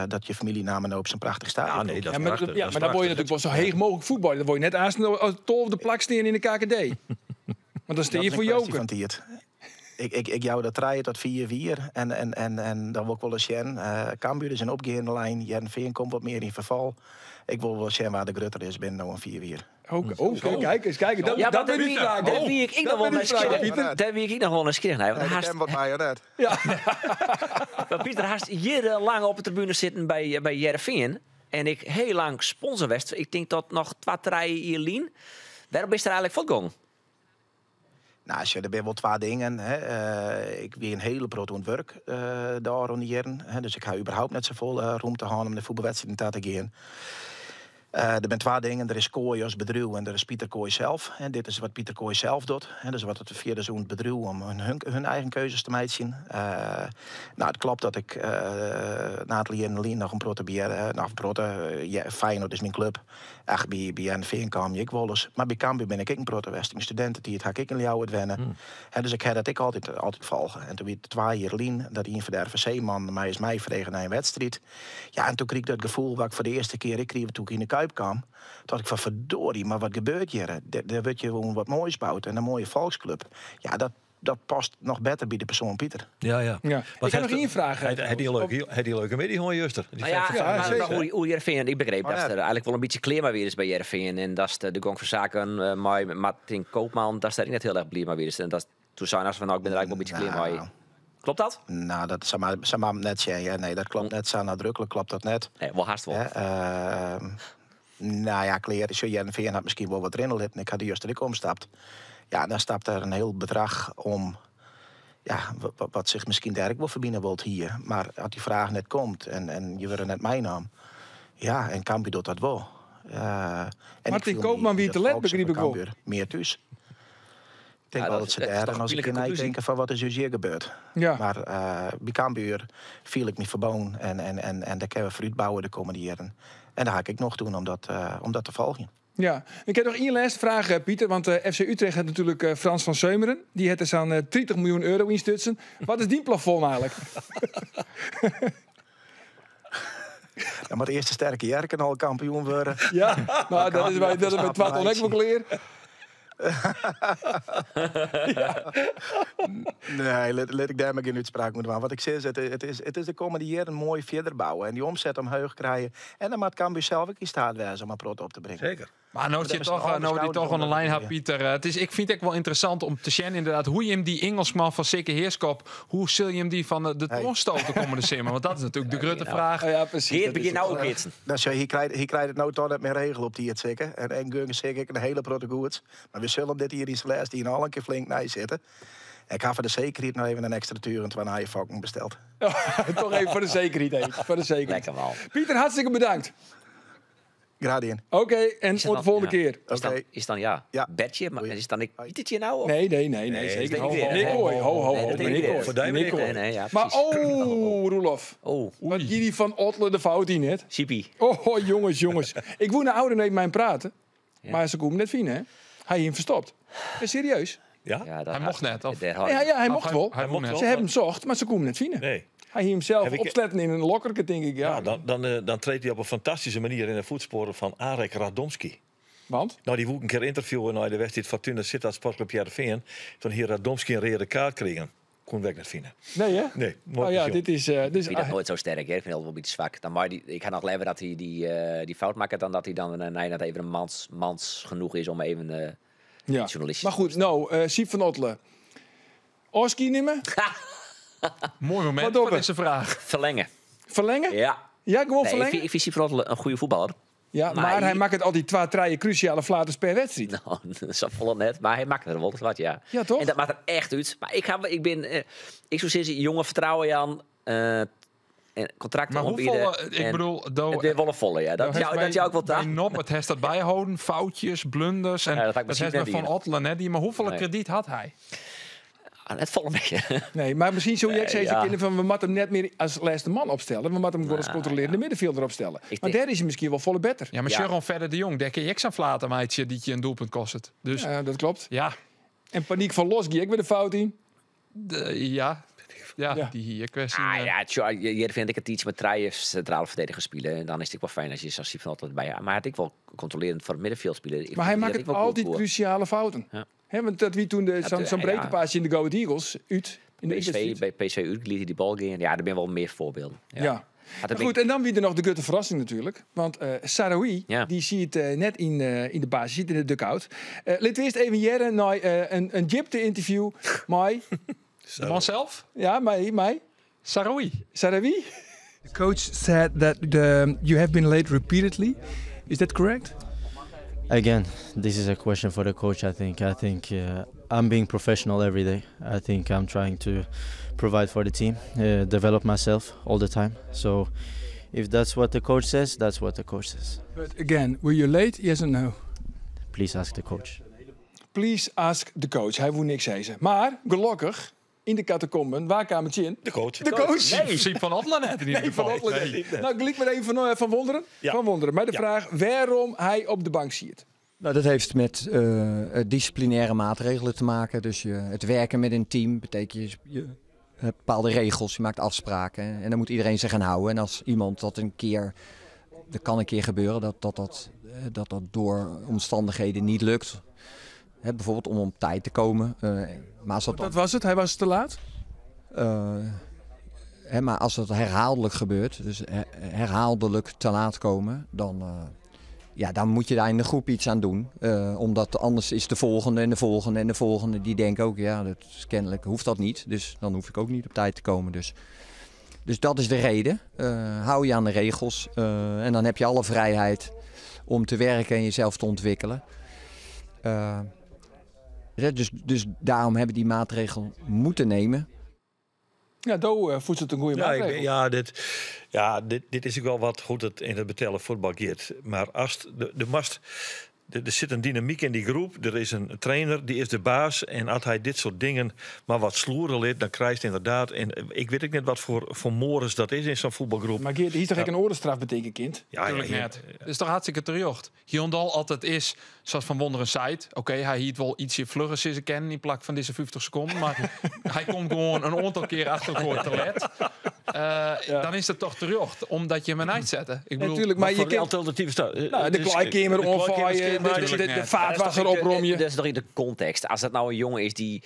dat je famyljenamme no op so'n prachtich stadion Ja, nee, komt? dat is Ja, prachtich, dat is mar dan wol je prachtich. natuerlik wol sa heech mooglik fuotbalje. Dan wol je net aanst as 12e plak stean yn de KKD. Want dan stean Dat je is foar in kwestje joker. fan tiid. Ik jou dat 3 tot 4 jier en dan wol ik wol ris sjen. Cambuur is in opgeande lijn. Hearrenfean komt wat mear yn ferfal. Ik wol wol sjen wa't der grutter is binnen no in 4 jier. Oké, oké, kijk eens, kijk eens. Dat Ja, maar ben ik vraag. daar wie ik Dat nog wel ben ik vraag, nieuwsgierig. Pieter. Daar wie ik nog wel nieuwsgierig naar, want Nee, dat haast ken wat mij, hoor, net. Ja. Maar Pieter, haast jierrenlang op de tribune sitten by Hearrenfean. En ik hiel lang sponsor west. Ik tink dat noch 2, 3 jier lyn. Wêrom is der eigenlik fuortgongen? Nou, sjoch, der binne wol 2 dingen. Hè. Ik wie in hiele protte oan it wurk de ôfrûne jierren. Hè. Dus ik ha überhaupt net safolle romte hân om de fuotbalwedstriden ta te gean. Der binne twa dingen, der is Kooi as bedriuw en der is Pieter Kooi sels. En dit is wat Pieter Kooi sels docht. Dus wat it fierders oan it bedriuw om hun eigen keuzes te meitsjen. No, it klopt dat ik in oantal jierren lyn noch in protte by, no, in protte, Feyenoord is myn klup. Ach, by Hearrenfean kaam je ek wolris. Mar by Cambuur bin ik ek in protte west. Yn myn studintetiid ha ik ek yn Ljouwert wenne. Dus ik ha dat ek altyd folge. En toen wie it twa jier lyn dat ien fan de RVC-mannen my ris meifrege nei in wedstriid. Ja, en toen krige ik dat gefoel wat ik foar de earste kear ek krige toen ik yn de Kuip kaam. Tocht ik fan verdorie, mar wat gebeurt hjir? Der wurdt hjir gewoan wat moais boud en in moaie folksklub. Ja, dat, dat past noch better by de persoan Pieter. Ja. Ja. Ik ha noch ien fraach. Hy die in leuke middei hân juster. Nou ja, maar oer Hearrenfean, ik begreep dat er eigenlijk wol in bytsje klear mei wie by Hearrenfean. En dat de gong fan saken mei Martin Koopman, dat er net hiel erch bliid mei wie. En dat toen sei er fan, nou, ik bin der eigenlijk wol in bytsje klear mei. Klopt dat? Nou, dat sa mar net sjen. Ja, nee, dat klopt net. Sa nadruklik klopt dat net. Nee, wol hast wol. Nou ja, klear. Sjoch, Hearrenfean hat miskien wol wat rinne litten. Ik ha der juster ek omstapt. Ja, dan stapt der in hiel bedrach om. Ja, wat sich miskien dêr ek wol ferbine wold hie. Mar as dy fraach net komt en je wurde net meinaam. Ja, en Cambuur docht dat wol. En ik Martin fiel my Koopman yn wie dat te let, folks begryp fan ik wol. Cambuur mear thús. Ik tink Ja, wol dat dat se is dêr toch en as een ik pynlike nei konklúzje. tinke fan wat is ús hjir gebeurd. Mar by Cambuur fiel ik my ferbûn en dêr kinne we foarút bouwe de kommende jierren. En dêr ha ik ek nocht oan om dat te folgjen. Ja, ik ha noch ien lêste fraach, Pieter. Want FC Utrecht hat natuerlik Frans van Seumeren. Dy hat der sa'n 30 miljoen euro ynstutsen. Wat is dyn plafond eigenlik? Dan moat earst de Sterke Jerken al kampioen wurde. Ja, nou, dat is bij, dat is bij twa ek wol klear. Nee, lit ik dêr mar gjin útspraak oer dwaan. Wat ik sis, it is de kommende jierren moai fierder bouwe en dy omset omheech krije. En dan moat Cambuur sels ek yn steat wêze om in protte op te bringen. Zeker. Mar no Dat sit is toch, alles no dy gouden toch oan de om lijn ha, ja. Pieter. Ik fyn it ek wol ynteressant om te sjen ynderdaad hoe jim dy Ingelsman fan Sikke Heerschop, hoe sil jim dy fan de Hey. troan stote kommende simmer? Want dat is natuerlik de grutte Ja. fraach. Oh ja, precies. Geert, Dat begjin is nou het. ook keatsen. Nou, zo, hy krijt it no toch net mear regele op tiid, Sikke. En gun Sikke ek in hiele protte goeds. Mar we sille him dit jier yn syn lêste jier al in kear flink neisitte. Ik ha foar de sekerheid noch even in ekstra tuer en twa nije fokken besteld. Toch even foar de sekerheid, even. Foar de sekerheid. Lekker man. Pieter, hartstikke bedankt. Graach dien. Oké, en Is het tot de dan- volgende ja. keer. Is Oké. dan ja, Ja. Bertje, maar Goeie. is dan ik Pietertje nou? Of? Nee, nee, nee, nee, Nee, zeker. dat Ho, denk ik ho, weer, meneer hè? Kooi, ho, ho, Nee, ho, dat denk meneer ik weer. Kooi. Voor die Meneer meneer Kooi. Nee, nee, ja, Maar precies. oh, Roelof. Oh, Wat gie die van Ottele de fout yn, hè? Siepie. Oh, jongens, jongens. Ik woe nei ouder even mijn praten. Maar ze konden net vinden, hè? Hy hie him ferstopt. Ja, serieus? Ja? Ja, dat Hy mocht net, of? Daar had Ja, ja, hy mocht wol. Hy mocht wel. Ze hebben hem zocht, maar ze konden net vinden. Nee. Hy hie himsels Heb ik- opsletten yn in lokkerke, tink ik. Ja. Ja, dan treedt hy op in fantastyske manier yn de voetsporen fan Arek Radomski. Want? Nou, dy woe ik in kear ynterviewe nei de wedstriid Fortuna Sittard Sportclub Hearrenfean. Toen hie Radomski in reade kaart krigen. Koe ik net fine. Nee, hè? Nee, nooit Oh ja, gezien. dit is... dit is Ik vind dat nooit zo sterk, hè. Ik vind dat wel een beetje zwak. Dan mag die, ik ga nog liever dat hij die fout maakt dan dat hij dan nee, dat even een mans genoeg is om even ja. journalist. Maar goed, nou, Syb van Ottele. Oski nemen? Mooi moment Wat voor doppen? deze vraag. Verlengen. Verlengen? Ja. Ja, gewoon Nee, ik verlengen? vind Syb van Ottele een goede voetballer. Ja, maar, Maar hij hij- maakt het altijd 2, 3 cruciale flaters per wedstrijd. Nou, dat is vol net, maar hij maakt er wel wat, ja. Ja, toch? En dat maakt er echt uit. Maar ik ben, ik zou zeggen, jongen vertrouwen Jan, en contracten Maar ontbieden hoeveel, ik en bedoel, do, het weer wel een volle, ja. Dat do jou, dat jou ook wel bij daar. Nop, het heeft dat bijhouden, foutjes, blunders. En Ja, dat had ik dat misschien heeft net met Van hier. Ottele net die. Maar hoeveel Nee. krediet had hij? Ah, het volle beetje. Nee, maar misschien zou je Nee, zeggen, ja. kinderen van we moeten hem net meer als laatste man opstellen. We moeten hem gewoon als Nou, controlerende ja. middenvelder opstellen. Ik Maar denk- daar is hij misschien wel volle beter. Ja, maar Ja. Sharon verder de Jong, daar kun je ook zo'n flater meidje die je een doelpunt kost. Dus Ja, dat klopt. ja, En paniek van Los, ik weer de fout in. ja. Ja, Ja. die hier kwestie. Ah ja, tjoh, hier vind ik het iets met drie centrale verdedigers spelen. En dan is het ook wel fijn als je zo'n Syb van Ottele bij. Maar had ik wel controlerend voor het middenveld spelen. Ik Maar hij vind maakt dat het ik wel cool altijd voor. cruciale fouten. Ja. Hè, want dat wie toen zo'n ja. breedte paasje in de Go Ahead Eagles uit in de PSV, wedstrijd. bij PSV Utrecht liet hij die bal gaan. Ja, er zijn wel meer voorbeelden. Ja. Ja. Had Maar het goed, en dan wie er nog de grote verrassing natuurlijk. Want Sahraoui, Ja. die ziet net in de basis, zit in de dugout. Laten we eerst even jaren naar een Egypte-interview. Mai. De man zelf? Ja, mij, mij. Sahraoui. Sahraoui? The coach said that you have been late repeatedly. Is that correct? Again, this is a question for the coach. I think. I think I'm being professional every day. I think I'm trying to provide for the team, develop myself all the time. So, If that's what the coach says, that's what the coach says. But again, were you late? Yes or no? Please ask the coach. Please ask the coach. Hy woe niks sizze. Mar gelokkich, yn de catacomben, wa kaam er tsjin? De coach. De coach. Nee, Syb van Ottelen net yn ieder Nee, Van gefal. Ottelen Nee. net. Nou, gelyk mar even Van Wonderen. Ja. Van Wonderen. Mei de Ja. fraach wêrom hy op de bank siet. Nou, dat heeft met disciplinaire maatregelen te maken. Dus het werken met een team betekent je hebt bepaalde regels, je maakt afspraken. En daar moet iedereen zich aan houden. En als iemand dat een keer, dat kan een keer gebeuren, dat door omstandigheden niet lukt. Hè, bijvoorbeeld om op tijd te komen. Maar als dat Dat was het, hij was te laat? Hè, maar als dat herhaaldelijk gebeurt, dus herhaaldelijk te laat komen, dan moet je daar in de groep iets aan doen. Omdat anders is de volgende en de volgende en de volgende, die denken ook, ja, dat is kennelijk hoeft dat niet. Dus dan hoef ik ook niet op tijd te komen. Dus dat is de reden. Hou je aan de regels en dan heb je alle vrijheid om te werken en jezelf te ontwikkelen. Dus daarom hebben die maatregel moeten nemen. Ja, do voelt het een goede Ja, ik maatregel. ben, ja, dit, ja dit, dit is ook wel wat goed dat in het betellen voetbal gaat. Maar als de, de mast, de, er zit een dynamiek in die groep. Er is een trainer, die is de baas. En als hij dit soort dingen maar wat sloeren lid, dan krijgt hij inderdaad... En ik weet ook net wat voor mores dat is in zo'n voetbalgroep. Maar Geert, hier is toch Ja. ook een orenstraf betekent, kind? Ja, ja, Tuurlijk hier- net. Dat is toch hartstikke terecht. Hyundai altijd is, zoals Van Wonderen zei, oké, hij hield wel ietsje vlugger sinds ik ken in plak van deze 50 seconden, maar hij komt gewoon een aantal keer achter elkaar te let. Dan is dat toch terecht, omdat je hem uitzet. Ik bedoel, Natuurlijk, maar Maar je voor de kent alternatieve staat. Nou, de kleikamer de kleikamer onvaaien, maken. de net. Dat is vaatwasser toch niet de- oprommen. Dat is toch niet de context. Als dat nou een jongen is die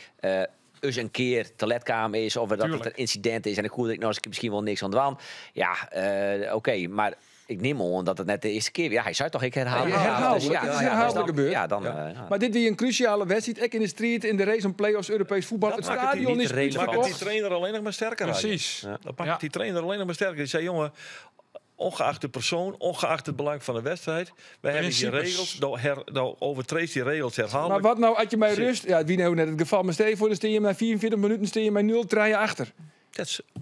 eens een keer te let kwam is, of dat het Tuurlijk. een incident is en ik hoorde ik nou eens misschien wel niks aan dwaan. Ja, oké, maar ik neem aan dat het net de eerste keer... Ja, hij zei toch, ik herhaal. Ja, herhaaldelijk. Dus ja, Het is ja, herhaaldelijk dus dan- gebeurd. Ja, dan, Ja. ja. Maar dit weer een cruciale wedstrijd. Ook in de street, in de race om play-offs Europees voetbal. Dat Het maakt het stadion niet is relevant. Maakt het die uitverkocht. trainer alleen nog maar sterker. Arjen. Precies. Ja. Dat maakt Ja. die trainer alleen nog maar sterker. Die zei, jongen, ongeacht de persoon, ongeacht het belang van de wedstrijd, wij hebben hier Principes. regels, nou overtreedt die regels herhaaldelijk. Maar wat nou, had je mij Zit. rust... Ja, wie nou net het geval, maar stel je voor, dan steen je na 44 minuten steen je met 0 treien achter.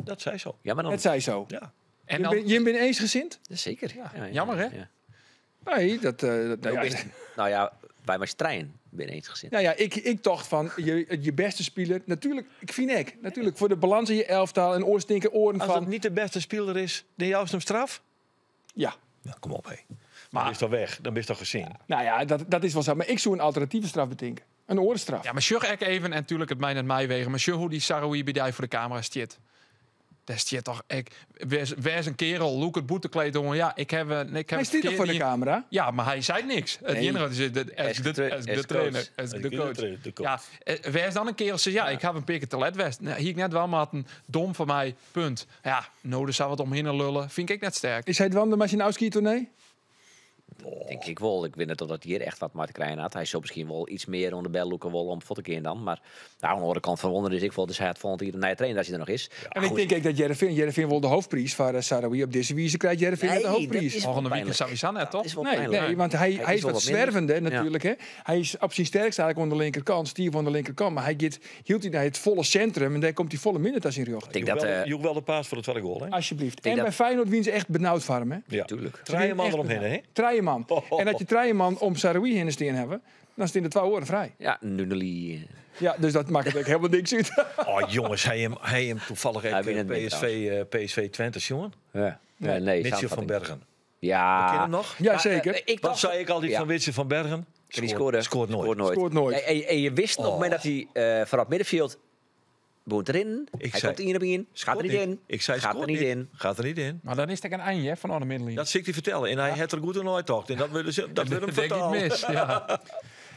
Dat zei zo. Ja, maar dan... Het zei zo. Ja. En Je dan, bent eensgezind? Zeker. Ja, ja, jammer, hè? ja. Nee, dat, nou ja. Nou ja, wij maar trein binnen eensgezind. Nou ja, ik dacht van, je beste speler... Natuurlijk, ik vind ik. Natuurlijk, voor de balans in je elftal en oorstinken oren Als van... dat niet de beste speler is, dan juist hem straf? Ja. Nou, kom op, hé. Maar dan is toch weg, dan ben je toch gezien. Nou ja, dat is wel zo. Maar ik zou een alternatieve straf bedenken. Een orenstraf. ja, maar sjug ik even, en natuurlijk het mij net mij wegen, maar sjug hoe die Saroui bij die voor de camera zit. Daar zit toch ik. Wees een kerel, look het boetekleed, jongen. Ja, ik heb een, ik heb Hij stiet toch voor de verkeerd- camera? Ja, maar hij zei niks. Het Nee. enige is de, Hij is de, de de, is de trainer, coach. is de coach. De coach. Ja, wees dan een kerel, zei, ja, ik heb een pikke te let west. Nou, hier ik net wel, maar een dom van mij, punt. Ja, nou, er zou wat omheen lullen. Vind ik net sterk. Is hij het Wander Machinowski tournee? Denk ik wel. Ik weet net of dat hier echt wat maar te krijgen had. Hij zou misschien wel iets meer onder de bel loeken wel om voor te keer dan. Maar nou, aan de andere kant van Wonder is ik wel. Dus hij had volgend jaar een nieuwe trainer als hij er nog is. En ik denk ook dat Heerenveen wil de hoofdprijs van Saroui. Op deze wijze krijgt Heerenveen net de Nee, dat hoofdprijs. is Volgende week pijnlijk. is Sowieso net, toch? Dat is wel Nee, pijnlijk. nee, want hij is wel wat wat minder. zwervende natuurlijk. Hè? Hij is op zijn sterkst eigenlijk aan de linkerkant, Stier van de linkerkant. Maar hij gaat, hield hij naar het volle centrum en daar komt hij volle minder als in rjocht. Ik denk dat... Je hoeft wel de paas voor de tweede goal, hè? Alsjeblieft. denk En dat- bij Feyenoord wien ze echt benauwd voor hem. Hè? Ja. Tuurlijk. Treien man Echt eromheen, benauwd. hè? Treien man. En dat je treien man om Saroui heen steen hebben, dan staan de 12 oren vrij. Ja, Nunnely. Ja, dus dat maakt het ook helemaal niks uit. Oh, jongens, hij hem toevallig Hij echt wint het niet, PSV Twente, jongen. Ja. Nee, nee, Mitchell van samenvatting. Bergen. Ja. Ken je hem nog? Ja, Maar, zeker. ik Wat dacht- zei ik altijd Ja. van Witse van Bergen? En die scoorde. Scoort nooit. Scoort nooit. En je wist op het moment dat hij vanaf het middenveld woont erin. Ik hij zei- komt 1 op 1. Gaat er niet in. Ik zei, gaat er scoort niet in. Gaat er niet in. Maar dan is het een eindje hè, van alle middelen. Dat zie ik je vertellen. En hij had er goed een nooit tocht. En dat willen ze, dat wil hem denk ik vertalen. mis. Ja.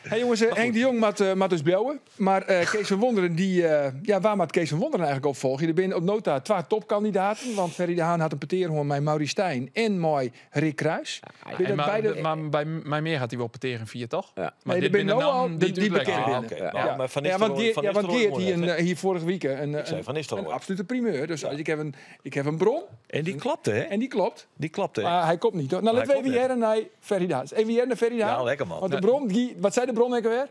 Hey jongens, Henk de Jong moet dus bellen. Maar Kees van Wonderen, die, ja, waar moet Kees van Wonderen eigenlijk opvolgen? Er zijn op nota 2 topkandidaten. Want Ferry de Haan had een peteerhoorn met Maurice Stijn en mooi Rick Kruis. Ja, Ben dat En maar, beide- maar bij mij meer gaat hij wel peteren 4, toch? Ja. Maar Nee, dit er ben binnen nou al dan die die bekend bekend Ah, binnen. oké. Ja. Nou, maar Van Ja, want Nistelrooy- Geert, Van ja, want Nistelrooy Geert hier, moet net, hè? hier vorige week Ik zei Van Nistelrooy. een absolute primeur. Dus ik heb een bron En die klapte, hè? en die klopt. Die klapte, hè? Maar hij komt niet. Hoor. Nou, Hij laten we komt even hier naar Ferry de Haan. Even hier naar Ferry de Haan. Ja, lekker, man. Want de bron, die, wat zei de bron ook alweer?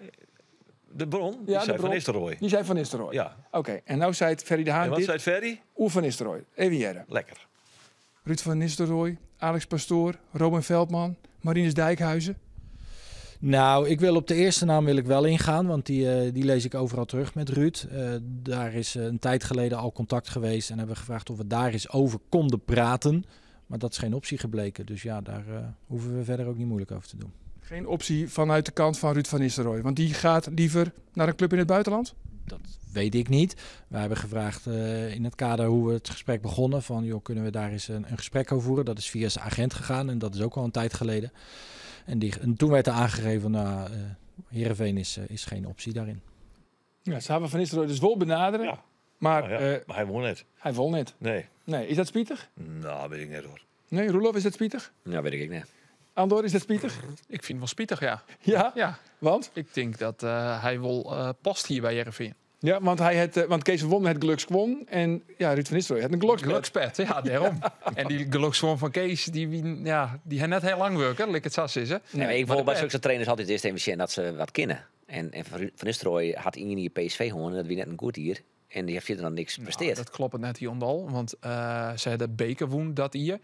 De bron, die Ja, de zei bron. Van Nistelrooy. Die zei Van Nistelrooy. Ja. Oké, en nou zei het Ferry de Haan En wat dit. zei het Ferry? Oer Van Nistelrooy. Even hier. Lekker. Ruud van Nistelrooy, Alex Pastoor, Robin Veldman, Marinus Dijkhuizen? Nou, ik wil op de eerste naam wil ik wel ingaan, want die lees ik overal terug met Ruud. Daar is een tijd geleden al contact geweest en hebben we gevraagd of we daar eens over konden praten. Maar dat is geen optie gebleken, dus ja, daar hoeven we verder ook niet moeilijk over te doen. Geen optie vanuit de kant van Ruud van Nistelrooy, want die gaat liever naar een club in het buitenland? Dat weet ik niet. Wij hebben gevraagd in het kader hoe we het gesprek begonnen van, joh, kunnen we daar eens een gesprek over voeren? Dat is via zijn agent gegaan en dat is ook al een tijd geleden. En toen werd er aangegeven, nou, Heerenveen is geen optie daarin. Ja, ze hebben Van Nistelrooy dus wel benaderen. Ja. Maar, Nou ja, maar hij won net. Hij won net. Nee. Nee, is dat spietig? Nou, weet ik net hoor. Nee, Roelof, is dat spietig? Ja, weet ik niet. Andor, is dat spietig? Ik vind het wel spietig, ja. Ja? Ja. Want? Ik denk dat hij wel past hier bij Heerenveen. Ja, want Kees van Wonderen het gelukskwon en ja, Ruud van Nistelrooy het een gelukspet. Gelukspet, ja, daarom. En die gelukskwon van Kees, die heeft net heel lang werken, lik het sas is, hè. Nee, maar ik Maar wil de bij pet. zulke trainers altijd eerst even zien dat ze wat kennen. En Van Nistelrooy had in die PSV gewoon en dat wie net een goed hier. En die heeft verder dan niks gepresteerd. Nou, dat klopt het net hier ondal, want ze hadden beker woen dat hier.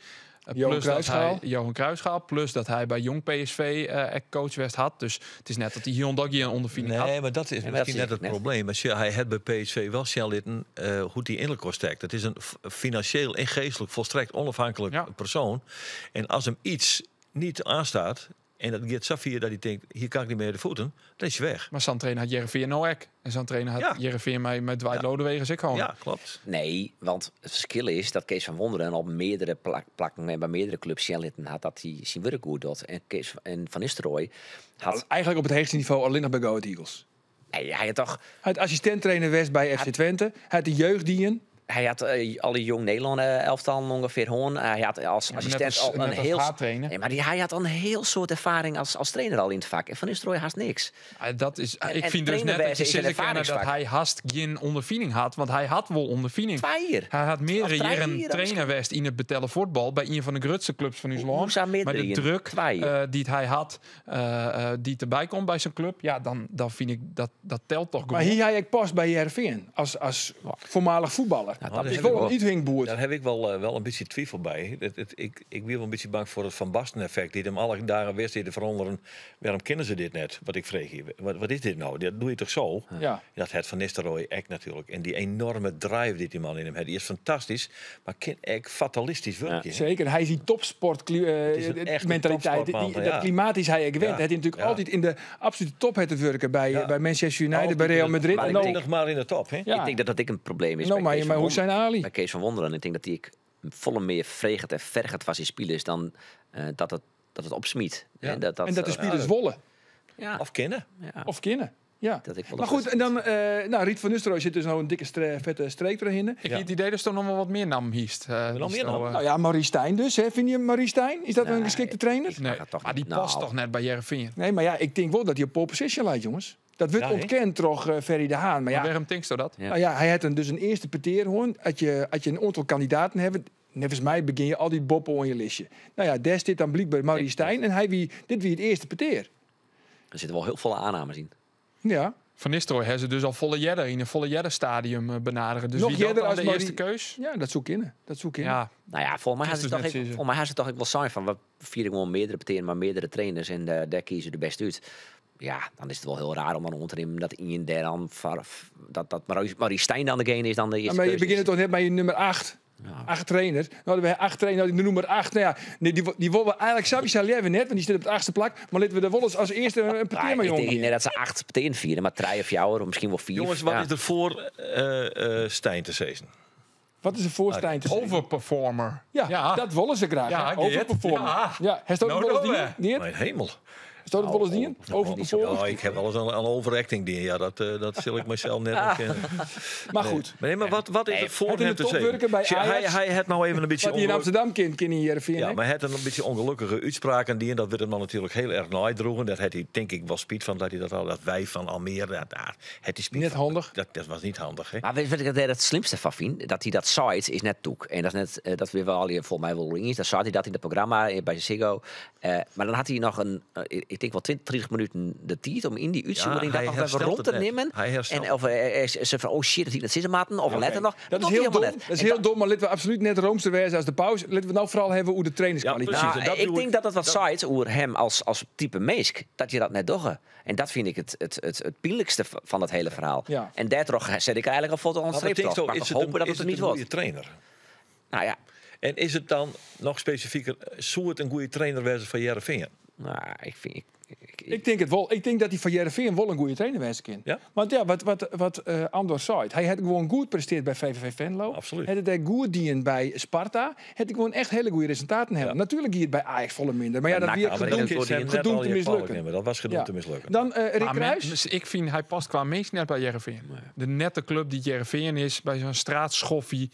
Johan Plus dat Cruijffschaal. hij Johan Cruijffschaal, plus dat hij bij Jong PSV coach West had. Dus het is net dat hij hier ondal een ondervinding had. Nee, maar dat is Nee, maar misschien dat net is het net. probleem. Maar hij had bij PSV wel snel litten, hoe die innerlijk was sterk. Dat is een financieel en geestelijk volstrekt onafhankelijk persoon. En als hem iets niet aanstaat en dat gaat zo dat hij denkt, hier kan ik niet meer de voeten, dan is hij weg. Maar zo'n trainer had Heerenveen nou ook. En zo'n trainer had Heerenveen met Dwight Lodewegens ik gewoon. Ja, klopt. Nee, want het verschil is dat Kees van Wonderen op meerdere plakken en bij meerdere clubs Sjellitten had dat hij zijn werk goed doet. En Kees en Van Nistelrooy had Eigenlijk op het hoogste niveau alleen nog bij Go Ahead Eagles. Nee, hij had toch Hij had assistent-trainer West bij FC Twente. Hij had de jeugddienst. Hij had alle jong Nederland elftal ongeveer hoorn. Hij had als Ja, maar assistent net als, al een net als heel haattrainer. Nee, maar hij had al een heel soort ervaring als trainer al in het vak. En Van Nistelrooy haast niks. Ah, dat is, ik En vind dus net dat je trainerwijze is een zin kennen dat ervaringsvak. hij haast geen ondervinding had, want hij had wel ondervinding. 2 jaar. Hij had meerdere Of drie jaren jaar, trainer geweest in het betellen voetbal bij een van de grootste clubs van ons Hoe land. zou meerdere Maar de jaren? druk, 2 jaar. die hij had, die erbij komt bij zijn club, ja, dan vind ik dat telt toch Maar gewoon. hier hij ik pas bij Heerenveen als voormalig voetballer. Nou, dat is heb wel ik een wel. uithingboer. Daar heb ik wel een beetje twijfel bij. Ik ben wel een beetje bang voor het Van Basten effect. Die hem alle dagen weer zitten veranderen. Waarom kennen ze dit net? Wat ik vreeg hier. Wat is dit nou? Dat doe je toch zo? Ja. Dat het Van Nistelrooy echt natuurlijk. En die enorme drive die die man in hem heeft. Die is fantastisch. Maar kan echt fatalistisch werken. Ja. Zeker. Hij is die topsport, Het is een echte mentaliteit. topsportman, Dat ja. klimaat is hij gewend. Ja. Hij heeft natuurlijk altijd in de absolute top het te werken bij Manchester United, Altijd bij Real in de- Madrid. Maar En ik nou- denk nog maar in de top. Hè? Ja. Ik denk dat dat ik een probleem is Nou, bij maar Kees je van maar Wonderen. Hussein Ali. Bij Kees van Wonderen. Ik denk dat die ik volle meer vregend en vergend was in spelers dan dat het opsmiet. Ja. En dat, En dat de spelers wollen. Ja. Of kennen. Ja. Of kennen. Ja. Dat ik wel Maar dat goed, en dan, nou, Riet van Nistelrooy zit dus nou een dikke vette streek doorheen. Ik heb het idee dat er nog wel wat meer naam hiest. Nog die meer zo, naam? Nou ja, Maurice Stijn dus. Hè. Vind je Maurice Stijn? Is dat een Nee, geschikte trainer? Nee, gaat toch maar die niet. past Nou. toch net bij Heerenveen. Nee, maar ja, ik denk wel dat hij op pole position lijkt, jongens. Dat wordt Ja, hè? ontkend door Ferry de Haan. Maar Maar ja, waarom denkst du dat? Ja. Nou ja, hij had dus een eerste peteerhoorn. Had je een aantal kandidaten hebben, volgens mij begin je al die boppen on je listje. Nou ja, daar zit dan blijkbaar Maurice Stijn en hij wie, dit wie het eerste peteer. Er zitten wel heel volle aannames in. Ja. Van Nistelrooy hebben ze dus al volle jedder in een volle jedder stadium benaderen. Dus Nog wie dat jedder dan als de eerste Marie- keus? Ja, dat zoek in. Dat zoek in. Ja. Nou ja, volgens mij Dat had is het dus toch net ik, zo. volgens mij had het toch ik wel zijn van we vieren gewoon meerdere partijen, maar meerdere trainers en daar kiezen de beste uit. Ja, dan is het wel heel raar om dan onder te nemen dat iemand daar dan dat Maurice Stijn dan degene is dan de eerste Ja, maar je keuze begint is. toch net bij je nummer 8. Ja. 8 trainers. Nou, hadden wij 8 trainers, de nummer 8. Nou ja, nee, die willen we eigenlijk Sabitzer leven net, want die zit op het 8e plak. Maar laten we de Wolles als eerste een Nou, partij maar ik denk jongen. niet dat ze 8 partijen vieren, maar 3 of 4 of misschien wel 4. Jongens, wat ja. is er voor Stijn te zezen? Wat is er voor Stijn te zeggen? Overperformer. Ja, dat willen ze graag. Ja, hè? Geert. Overperformer. Ja. Ja, heeft dat Nou, wel eens nou, dien? hè. Geert? Mijn hemel. Is dat wel eens dien? Overperformer? Ja, ik heb wel eens een overacting dien. Ja, dat zal ik mezelf net ontkennen. Maar goed. Nee, nee, maar wat is er voor Het in hem de te top zeggen? werken bij Zie, Ajax. hij had nou even een beetje Wat hij in Amsterdam kent, ken hij in Heerenveen, Ja, hè? maar hij had een beetje ongelukkige uitspraken die en dat werd hem dan natuurlijk heel erg naadroegen. Dat had hij denk ik wel spiet van dat hij dat al dat wij van Almere dat daar het is spiet Net van. handig. Dat was niet handig, hè? Maar weet je wat ik daar het slimste van vind? Dat hij dat site is net toek. En dat is net, dat weer wel al volgens mij wel eens. Dat zei hij dat in het programma bij Ziggo. Maar dan had hij nog een ik tink wol 20, 30 minuten de tiid om yn dy útstjoering Ja, dat hy noch wer herstelt werom it te net. nimmen. Hy herstelt En of ze van, oh shit, dat hie ik net sizze moatten, of letter noch. Dat is docht hiel hij dom. helemaal net. Dat is En hiel dom, mar litte we absolút net roomser wêze as de paus. Litte we it no foaral hawwe oer de trainerskwaliteit. Ja, precies. Nou, En dat ik bedoel denk ik- dat dat wat seit oer him als type minsk, dat je dat net dogge. En dat vind ik het pynlikste fan dat hiele ferhaal. Ja. En dêrtroch set ik eigenlik al fuort al in Maar wat streep tinkst troch. do, Maar is ik it hoop dat is it der it net in wurdt. goede trainer? Nou ja, En is it dan noch spesifiker, soe it in goede trainer wêze foar Hearrenfean? nou, ik fyn... Ik tink it wol. Ik tink dat hy foar Hearrenfean wol in goede trainer wêze kin. Ja? Want ja, wat Andor seit, hy hat gewoan goed prestearre by VVV Venlo. Absoluut. Hat it dêr goed dien by Sparta. Hat hy gewoan echt hiele goede resultaten helle. Ja. Natuerlik gie it by Ajax folle minder. Mar ja, dat NAC wie had Maar gedoemd, dat dat is hem net gedoemd al te je kwalijk mislukken. nemen. Dat was gedoemd Ja. te mislukken. Dan Rick Maar Kruis. dus ik vind hij past qua mens net bij Hearrenfean. De nette club die Hearrenfean is, bij zo'n straatschoffie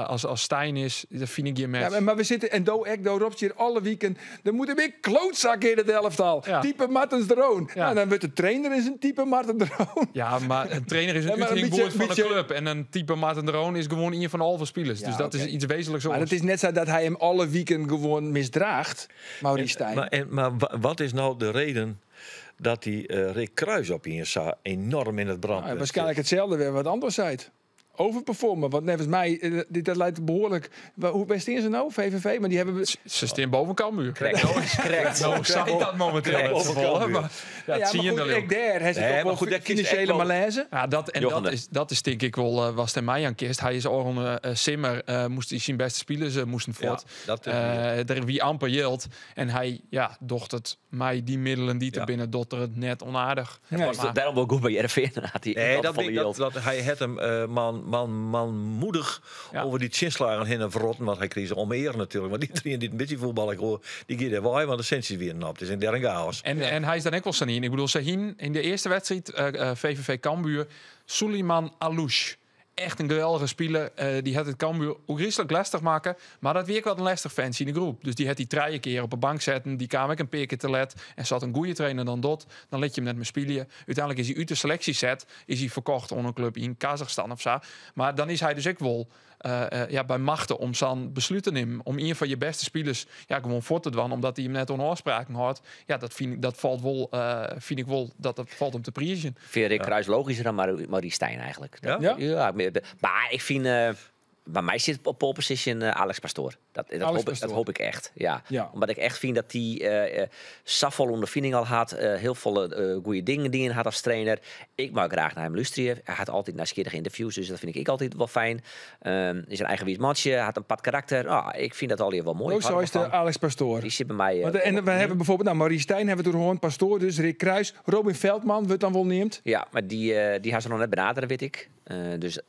als Stijn is, dat vind ik je match. Ja, maar we zitten, en do ek, do Rob hier alle weekend. Er moet een weer klootzak in het elftal. Ja. Type Martens de Roon. Ja. Nou, dan wordt de trainer is een type Marten de Roon. Ja, maar een trainer is een Ja, maar een uithangbord beetje- van de beetje- club. En een type Marten de Roon is gewoon een van de halve spelers. Ja, dus dat oké. is iets wezenlijks. Maar het is net zo dat hij hem alle weekend gewoon misdraagt, Maurice Stijn. Maar wat is nou de reden dat die Rick Kruis op hier zo enorm in het brand Nou, waarschijnlijk hetzelfde weer wat anders zei. Overperformen, want volgens mij, dat leidt behoorlijk... Hoe best is ze nou, VVV? Maar die hebben... we- Ze staan boven Cambuur. Correct. Correct. Nou, zei dat momenteel Correct. het geval, hè, Boven maar, ja, Ja, dat zie maar je goed, dan ook. ook daar hij zit Nee, ook maar wel goed, daar kiest financiële echt wel- malaise. Ja, dat, en Jochen, dat is denk ik wel was ten mij aan kist. Hij is Oron Simmer, moest hij zijn beste spelers moesten voort. Ja, dat is Er wie amper jilt. En hij, ja, docht het mij die middelen die te Ja. binnen, docht er het net onaardig. Nee. Was het daarom wel goed bij Hearrenfean. Had hij Nee, dat, volle ben ik- dat, jild. dat, hij het hem man moedig Ja. over die chinslagen heen en verrotten. Want hij kreeg ze om eer natuurlijk. Want die drie die een beetje voetbal, ik hoor, die gaat er waai, want de sensie weer op. Het is een derde chaos. En hij is dan ook wel Sahin. Ik bedoel, Sahin in de eerste wedstrijd, VVV Cambuur, Suleiman Alouche. Echt een geweldige speler. Die had het Cambuur ongelooflijk lastig maken. Maar dat weer wat een lastig fans in de groep. Dus die had die drie keer op een bank zetten. Die kwam ik een paar keer te let. En zat een goede trainer dan dot. Dan liet je hem net meer spelen. Uiteindelijk is hij uit de selectie zet. Is hij verkocht onder een club in Kazachstan of zo. Maar dan is hij dus ook wel bij machten om zo'n besluit te nemen. Om een van je beste spelers gewoon voor te dwan. Omdat hij hem net onafspraken had. Ja, dat vind ik, dat valt wel, vind ik wel, dat, dat valt om te prijzen. Vind Rick Kruis logischer dan Maurice Stijn eigenlijk. Ja? Ja? Ja, maar ik vind... bij mij zit op pole position Alex Pastoor. Alex Pastoor. Dat hoop ik echt. Ja. Ja. Omdat ik echt vind dat die zoveel ondervinding al had. Heel veel goede dingen die hij had als trainer. Ik mag graag naar hem luisteren. Hij had altijd nieuwsgierige interviews, dus dat vind ik altijd wel fijn. Is een eigenwijd mansje, had een pad karakter. Ah, ik vind dat al wel mooi. Ook Ik hou zo is de ervan. Alex Pastoor. Die zit bij mij. Want, en we hebben bijvoorbeeld, nou, Maurice Stijn hebben we het door Pastoor dus, Rick Kruis, Robin Veldman wordt dan wel neemt. Ja, maar die gaat ze nog net benaderen, weet ik. Dus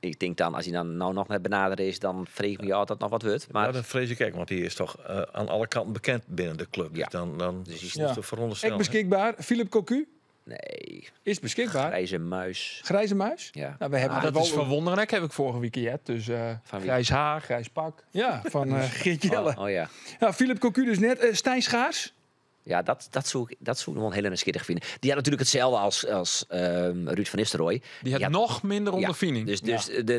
ik denk dan, als hij dan nou nog net benaderen is, dan vrees ik me altijd nog wat wordt. Maar Ja, dat vrees ik ook, want die is toch aan alle kanten bekend binnen de club. Dus Ja. dan Dus die is is het Ja. te veronderstellen. Ek beschikbaar. Philip Cocu nee, is beschikbaar. grijze muis. Grijze muis? Ja. Nou, we hebben Ah, het dat is wel- verwonderlijk, heb ik vorige week gehad. Dus Van wie? grijs haar, grijs pak. Ja, van Geert Jelle. Oh, oh ja. Ja, Philip Cocu dus net. Stijn Schaars? Ja, dat zou ik nog wel een hele nieuwsgierig vinden. Die had natuurlijk hetzelfde als Ruud van Nistelrooy. Die had nog minder Ja, ondervinding. dus,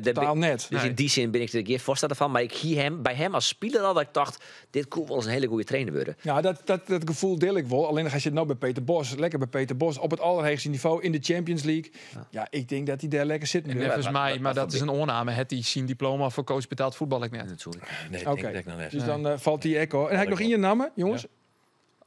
Totaal net. Dus Nee. in die zin ben ik er geen voorstander van. Maar ik zie hem, bij hem als speler al dat ik dacht, dit kon wel eens een hele goede trainer worden. Ja, dat gevoel deel ik wel. Alleen als je het nou bij Peter Bosz, lekker bij Peter Bosz, op het allerhoogste niveau in de Champions League. Ja, ik denk dat hij daar lekker zit. En nu. volgens mij, maar wat dat is een oorname. Het hij zijn diploma voor coach betaald voetbal ik net. Natuurlijk. Nee, ik Oké. denk dat ik nog net. Dus dan valt die echo. En hij nog in je namen, jongens.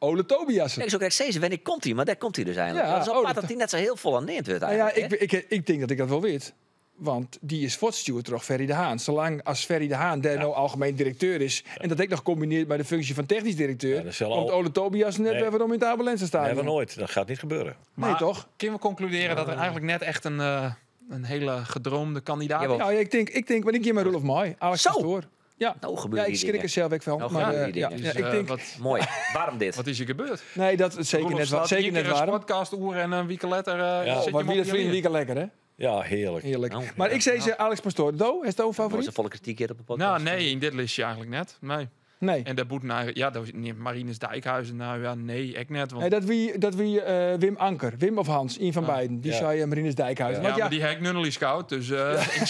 Ole Tobiasen. Ik zou ook zeggen, wanneer komt hij? Maar daar komt hij dus eindelijk. Ja, dat is Ole apart dat hij net zo heel vol aan neemt wordt Nou ja, eigenlijk, hè? ik denk dat ik dat wel weet. Want die is voortstuurd door Ferry de Haan. Zolang als Ferry de Haan daar nou algemeen directeur is... en dat ik nog combineert met de functie van technisch directeur... Ja, dat zal komt al- Ole Tobias net Nee. weer waarom in het Abelense staan. Never nooit, dat gaat niet gebeuren. Nee, Maar toch? Kunnen we concluderen dat er eigenlijk net echt een hele gedroomde kandidaat Jawel. is? Nou ja, ik denk, maar ik geef maar Roelof Maai. Alex Zo! Pastoor. Ja. Nou gebeuren Ja, ik die schrik er dingen. zelf ook van. Nou maar, gebeuren die ja, dingen. ja, Dus, ik denk, Mooi. Waarom dit? Wat is hier gebeurd? nee, dat is zeker Roelof net, staat zeker hier net een warm. podcast oer en een week later Ja. zit je Oh, hem maar op wie dat die vindt, alweer. wie lekker, hè? Ja, heerlijk. Heerlijk. Nou, maar ik zei ze Alex Pastoor. Do, is dat een Mooi favoriet? zo'n volle kritiek hier op de podcast. Nou, nee, in dit listje eigenlijk net. Nee. Nee. En dêrbûten eigenlijk, ja, dat neamt Marinus Dijkhuizen, nou ja, nee, ek net. Want Nee, dat wie Wim Anker. Wim of Hans, ien fan beiden. Dy sei Marinus Dijkhuizen. Ja, Want ja, mar dy ha ik Nunnely scout, dus ik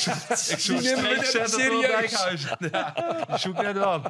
soe Die nemen we streek net sette troch serieus. Dijkhuizen. Ja, die soe ik net dwaan.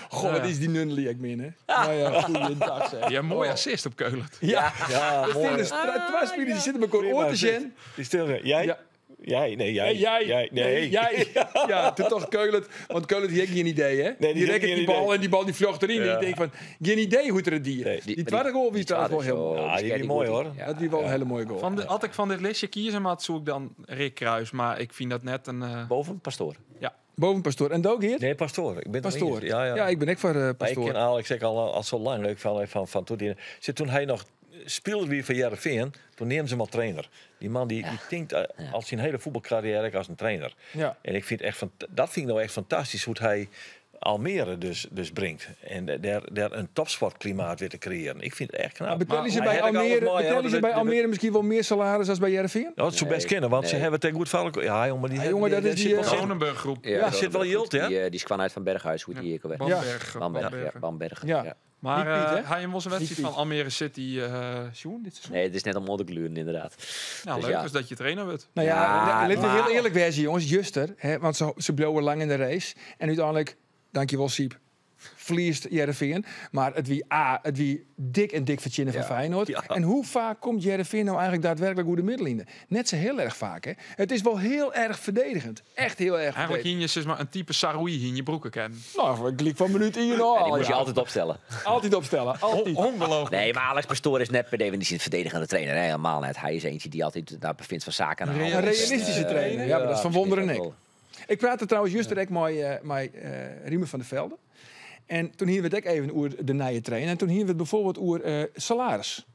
goh, wat is dy Nunnely ek min, hè? Nou ja, goeiedag, zeg. Ja, moai assist op Köhlert. Ja, Ja, er mooi. zitten twa spilers die sitte mekoar oan te sjen. Die stil. Jij? Ja. Jij? Nee, jij. Nee, jij. Jij. Nee. jij. Ja, toen toch Köhlert. Want Köhlert die heeft geen idee, hè? Nee, die die heeft rekent geen die bal idee. en die bal die vlucht erin. En Ja. ik denk van, geen idee hoe het er die. Nee. Die tweede goal wie trouwens wel heel mooi. Ja, die is mooi, hoor. Dat wie wel een hele mooie goal. Had ik van dit listje kiezen, maar zoek ik dan Rick Kruis. Maar ik vind dat net een... Boven Pastoor. Ja. Boven Pastoor. En Doug hier? Nee, Pastoor. Ik ben het Pastoor. eens. Ja, ja. Ja, ik ben ook voor Maar ik Pastoor. ken Alex ook al zo lang. Ik van toen, die, zit toen hij nog speelde weer voor Heerenveen, toen nemen ze hem al trainer. Die man die denkt al zijn hele voetbalcarrière als een trainer. Ja. En ik vind echt van, dat vind ik nou echt fantastisch hoe hij Almere dus brengt. En daar een topsportklimaat weer te creëren. Ik vind het echt knap. Maar betalen ze Maar bij hij had ook Almere, alles mooi, hè, betalen ze want bij dat- Almere misschien wel meer salaris als bij Heerenveen? Nou, dat zou best kennen, want ze Nee. hebben het goed voor. Ja, jongen, die Ja, jongen, dat die- is die die, zit wel zin. Kronenburg groep. Ja, zit wel jild, hè? Die kwam uit van Berghuis, hoe die ik alweer. Bamberg. Bamberg, ja, Bamberg. Bamberg. Ja. Ja. Maar Niet Piet, hè? hij was een wedstrijd Niet van Almere City Sjoen dit seizoen. Nee, het is net om te gluren, inderdaad. Nou, Dus leuk ja. is dat je trainer wordt. Nou ja, Ja, laten we maar- heel eerlijk wezen, jongens. Juster, hè, want ze blowen lang in de race. En uiteindelijk, dankjewel Siep, verliest Heerenveen. Maar het wie A, het wie dik en dik verzinnen van Feyenoord. Ja. En hoe vaak komt Heerenveen nou eigenlijk daadwerkelijk hoe de middenlinie? Net zo heel erg vaak, hè? Het is wel heel erg verdedigend. Echt heel erg Eigenlijk verdedigend. hing je zeg maar een type Saroui in je broeken kennen. Nou, ik klik van minuut 1 al. Ja, die moet je ja. altijd opstellen. Altijd opstellen, altijd. Ongelooflijk. Nee, maar Alex Pastoor is net per definitie een verdedigende trainer. Nee, helemaal net. Hij is eentje die altijd daar bevindt van zaken. aan de Een hand. realistische trainer. Ja, maar dat is van misschien Wonderen ook en ik. wel. Ik praatte trouwens juist direct met Riemen van der Velde. En toen hier werd ik even oer de nieuwe trainer. En toen hier werd bijvoorbeeld oer salaris.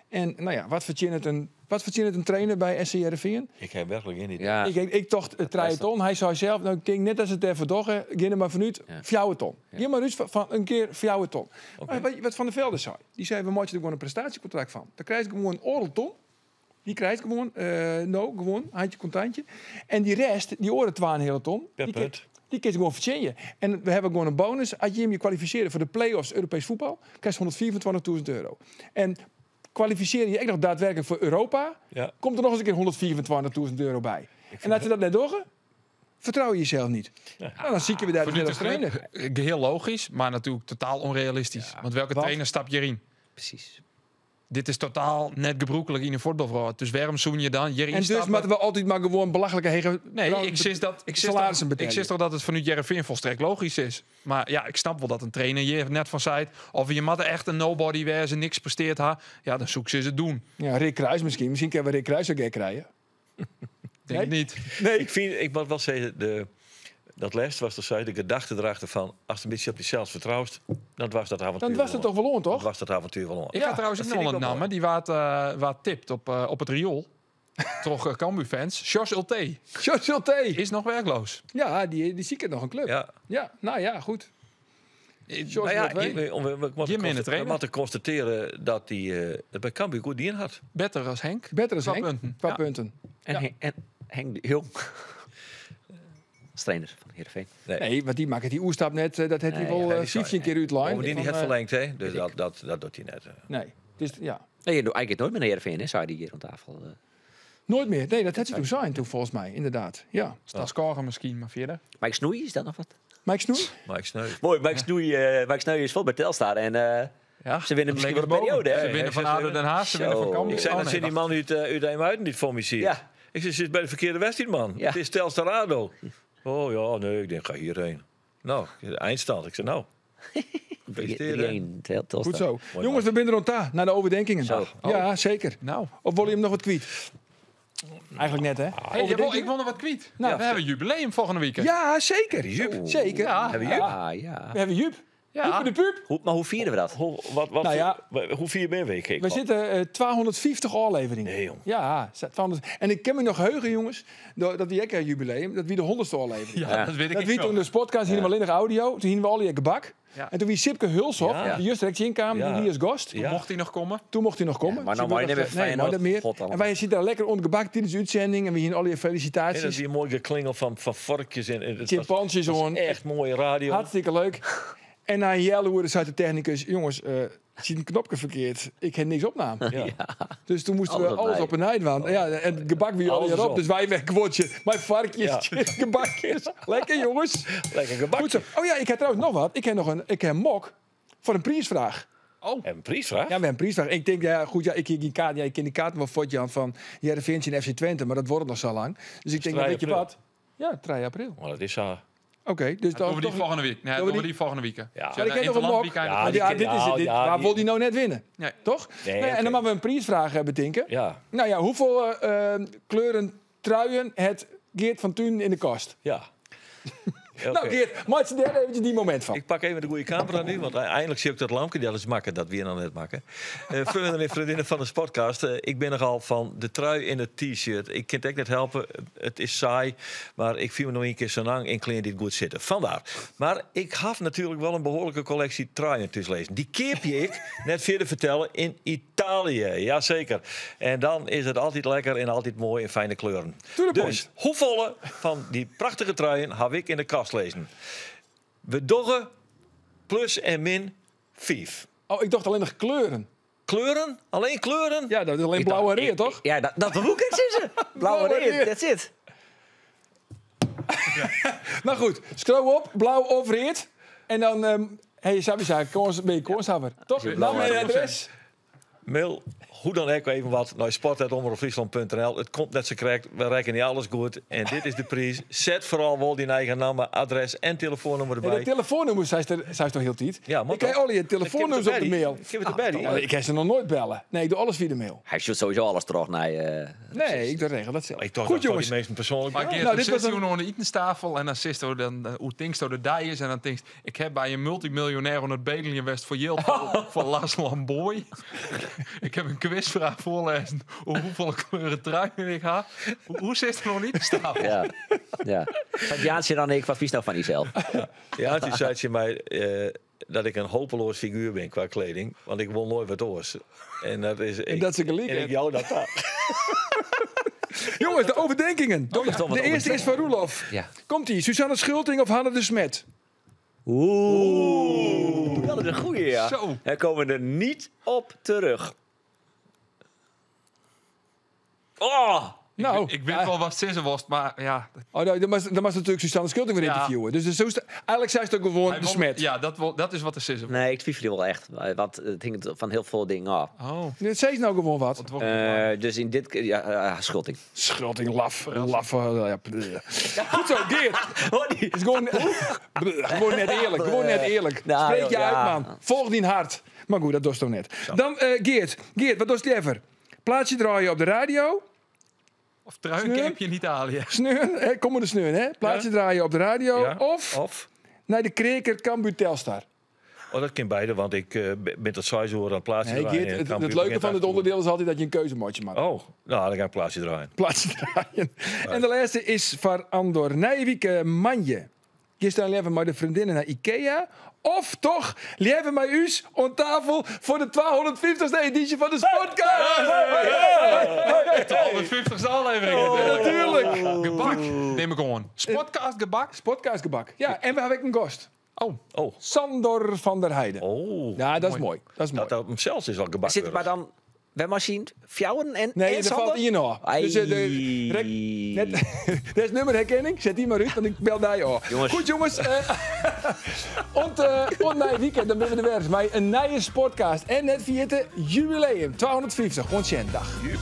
En nou ja, wat verdient een trainer bij SC Heerenveen? Ik heb werkelijk geen idee. Ja. Ik tocht het ton. Hij zei zelf, nou, ik denk net als het ervoor doggen, ga er maar vanuit, fjouwe ton. Ga maar uit van een keer fjouwe ton. Maar wat Van der Velde zei, die zei, we maken er gewoon een prestatiecontract van. Dan krijg je gewoon een oorlton. Die krijgt gewoon, no, gewoon, handje contantje. En die rest, die oren twaan hele ton. Per die punt. Die kun je gewoon verdienen. En we hebben gewoon een bonus. Als je hem je kwalificeert voor de play-offs Europees voetbal, krijg je 124.000 euro. En kwalificeer je echt nog daadwerkelijk voor Europa, Ja. komt er nog eens een keer 124.000 euro bij. En als je dat net doorgaan, vertrouw je jezelf niet. Nou, dan zie je we daar dus Vanuit net als de club, trainer. Geheel logisch, maar natuurlijk totaal onrealistisch. Want welke Want? trainer stapt hierin? Precies. Dit is totaal net gebroekelijk in een voetbalvrouw. Dus waarom zoen je dan hierin En dus stappen? moeten we altijd maar gewoon belachelijke hege Nee, ik zit dat, ik zit salarissen dat, ik betalen. zit toch dat het vanuit Heerenveen volstrekt logisch is. Maar ja, ik snap wel dat een trainer hier net van zei, of je moet echt een nobody wezen, niks presteert haar. Ja, dan zoek ze eens het doen. Ja, Rick Kruis misschien. Misschien kunnen we Rick Kruis ook een keer krijgen. Denk Nee? ik niet. Nee. Ik moet wel zeggen, dat laatste was toch zo, de gedachte erachter van, als het een beetje op jezelf vertrouwt, dan was dat avontuur Dan was het toch wel on, Dan toch? was dat avontuur wel on. Ik had trouwens dat ook vind nog ik een wel naam, hè, die waard tipt op het riool. Toch Cambuur fans. Sjors Ultee Sjors Ultee. is nog werkloos. Ja, die zie ik het nog een club. Ja, Ja. nou ja, goed. Sjors Nou ja, Ultee. we Jim in de trainer. moeten constateren dat hij het bij Cambuur goed dien had. Beter als Henk. Beter als Qua Henk. punten. Qua Ja. punten. En, Ja. Henk, en Henk de Jong. Als trainer van Heerenveen. Nee, want die maakt die oerstap net. Dat heeft hij Nee, wel ja, die 15 zei- keer uitlijn. Bovendien, die Van, het verlengd, hè? Dus dat doet hij net. Nee, dus, ja. Nee, je doet eigenlijk nooit meer naar Heerenveen, hè, zei die hier aan tafel. Nooit meer. Nee, dat had hij toen zijn, toen volgens mij. Inderdaad. Ja. Stas Korgen misschien, maar verder. Mike Snoei, is dat nog wat? Mike Snoei? Maar ik sneu. Mooi, Mike Snoei is vol bij Telstar. En Ja, ze winnen misschien wel lekker een periode. boven. Hè? Ze winnen van Hij ADO Den Haag, ze winnen van Zo. Cambuur. Ik zei, Oh, dat nee, zit die man uit IJmuiden niet voor me zie. Ja. Ik zei, zit bij de verkeerde wedstrijd, man. Ja. Het is Telstar ADO. Oh ja, nee, ik denk, ga hierheen. Nou, eindstand. Ik zei, nou. Gefeliciteerd. 3-1, Telstar. Goed zo. Mooi Jongens, we binnen rond daar naar de overdenkingen. Zo. Ja, zeker. Nou. Of wil je hem nog wat kwijt? Eigenlijk net, hè? Hey, jawel, ik won er wat kwijt. Nou, we hebben jubileum volgende weekend. Ja, zeker. Jup. Zeker. Ja. Hebben we Jup? Ja, ja. We hebben Jup. Ja. Jup de Pup. Maar hoe vieren we dat? Hoe, Nou ja. hoe vier ben we? Ik We zitten 250 afleveringen. Nee, jong. Ja, 200. En ik kan me nog heugen, jongens, dat die Ekker jubileum, dat wie de 100ste aflevering. Ja, dat weet ik Dat wie nog. toen de podcast hier alleen nog audio, toen hingen we al die gebak. Ja. En toen wie Sipke Hulshoff, Ja. die juist direct inkwam, Ja. die als gast. Ja. Mocht hij nog komen? Toen mocht hij nog komen. Ja, maar nou Ze maar wilde niet nog- meer nee, maar dat meer. God allemaal. En wij zitten daar lekker onder gebak tijdens de uitzending en we hier al je En felicitaties. dat die mooie geklingel van vorkjes. En het Chimpansees was on. echt mooie radio. Hartstikke leuk. En na in healoere sei de technikus, jonges, sit in knopke ferkeard. Ik ha niks opnaam. Dus toen moasten we Alles alles opnij. op 'e nij dwaan. Ja, en it gebak wie Alles allegear op. op. Dus wy wer gewoan mei foarkjes, gebakjes. Lekker jonges. Lekker gebak. Goed zo. Oh ja, ik ha trouwens noch wat. Ik ha noch in, ik ha in mok foar in priisfraach. Oh. En een prijsvraag? Ja, we hebben een prijsvraag. Ik denk, ja, goed, ja, ik heb geen kaart. Ja, ik ken die kaarten wel voor Jan van Heerenveen en FC Twente, maar dat wordt nog zo lang. Dus ik denk, nou, 3 weet je april. wat? Ja, 3 april. Maar dat is zo. Oké, dus Doen dan we die toch- volgende week. Nee, Doen we doen we die- die volgende week. Ja. Maar ik heb nog een mok. Ja, Ja, Ja, die dit is het. Dit, ja, maar die- wil die nou net winnen? Nee. Toch? Nee, Nou ja, En oké. dan mogen we een prijsvraag hebben, betinken. Ja, Nou ja, hoeveel kleuren truien het Geert van Tunen in de kast? ja. Nou Oké. Geert, maak je daar eventjes die moment van. Ik pak even de goede camera nu, want eindelijk zie ik dat lampje. Dat is makken, dat we hier nou net maken. Vrienden en vriendinnen van de podcast. Ik ben nogal van de trui in het t-shirt. Ik kan het echt niet helpen. Het is saai, maar ik viel me nog een keer zo lang in kleren die het goed zitten. Vandaar. Maar ik had natuurlijk wel een behoorlijke collectie truien tussen lezen. Die keerpje ik, net verder vertellen, in Italië. Jazeker. En dan is het altijd lekker en altijd mooi in fijne kleuren. To the Dus hoevolle van die prachtige truien heb ik in de kast lezen? We doggen plus en min 5. Oh, ik dacht alleen nog kleuren. Kleuren? Alleen kleuren? Ja, dat is alleen blauw en rood, toch? Ja, dat wil ik zeggen. Blauw en Blauw en rood, that's it. Nou goed, scroll op, blauw of rood. En dan, hey, Sabisa, ben je koortshaver, toch? je blauw Naam en en rood adres. Mail hoe dan ook even wat naar sport.omroepfriesland.nl. Het komt net zo correct. We rekenen niet alles goed. En dit is de prijs. Zet vooral wel die eigen naam, adres en telefoonnummer En erbij. de telefoonnummer zei ze, zei ze toch heel tijd? Ja, maar Ik krijg toch? al je telefoonnummers op de mail. Ik heb het erbij. Oh, ik kan ze nog nooit bellen. Nee, ik doe alles via de mail. Hij shoot sowieso alles terug naar... Nee, ik doe regel dat zelf. Ik dacht Goed dat jongens. die mensen persoonlijk. Maar Geert, Nou, nou, dit dit was was een- een... aan de etenstafel en dan zit er dan hoe tinkst de die is en dan tinkst ik heb bij een multimiljonair onder het Bedeliën West voor Jilt voor Lars Lamboy. ik heb een quizvraag voorlezen over hoeveel kleuren truien ik ha. Hoe zit er nog niet de tafel? Ja, ja. Van Jaantje dan ik, wat vies nou van jezelf? Ja, toen zei ze mij dat ik een hopeloos figuur ben qua kleding. Want ik won nooit wat oors. En dat is... En dat ze gelijk En ik heeft. jou dat daar. Jongens, de overdenkingen. Oh, toch wat De eerste is van Roelof. Ja. Komt-ie, Suzanne Schulting of Hanne de Smet? Oeh, dat is een goeie, ja. Zo. Daar komen we er niet op terug. Oh! Nou, Ik weet wel wat sissen was, maar ja. Oh, nou, dan mag natuurlijk Suzanne Schulting weer Ja. interviewen. Dus zo is het- eigenlijk zei ze het ook gewoon Hij de won- Smet. Ja, dat is wat de sissen was. Nee, ik twijfel wel echt. Want het hing van heel veel dingen af. Oh. Dit zei ze nou gewoon wat. Het wordt niet Dus in dit... Ja, Schulting. Schulting, laf, laf. Ja, Goed zo, Geert. Het is gewoon, gewoon net eerlijk. Gewoon net eerlijk. Nou, Spreek je joh, uit, ja. man. Volg die hart. Maar goed, dat doet toch net. Dan Geert. Geert, wat doet liever? Plaatje draaien op de radio. Of truincampje in Italië. Sneun, hè, kom maar de sneun, hè? Plaatje draaien op de radio. Ja. Of, Of? naar de Kreker Cambuur Telstar. Oh, dat kan beide, want ik ben tot 6 uur aan het plaatsje Nee, draaien. Geert, en het, Cambuur het leuke begint van het acht uur. onderdeel is altijd dat je een keuzemotje maakt. Oh, nou, dan ga ik plaatsje draaien. Plaatje draaien. En de laatste is van Andor Nijwieke Manje. Gisteren leven met de vriendinnen naar Ikea. Of toch leven bij u aan tafel voor de 250ste editie van de Sportcast. 250ste aflevering. Oh, natuurlijk. Gebak. Neem ik gewoon. Sportcast gebak. Sportcast gebak. Ja, en we hebben ook een gast. Oh. Oh. Sandor van der Heijden. Oh. Ja, dat is mooi. Dat is mooi. Dat op hemzelf is al gebak. Zit maar dan... Wij machine, Fjouwen en Nee, en er Sander? valt hier nog. Dus, de, rek, net, dat is nummerherkenning. Zet die maar uit, want ik bel daar jou. Jongens. Goed, jongens. Ont mijn weekend, dan ben we er weer. Maar een nieuwe sportcast. En net via het jubileum. 250. Ontzettend dag. Jup.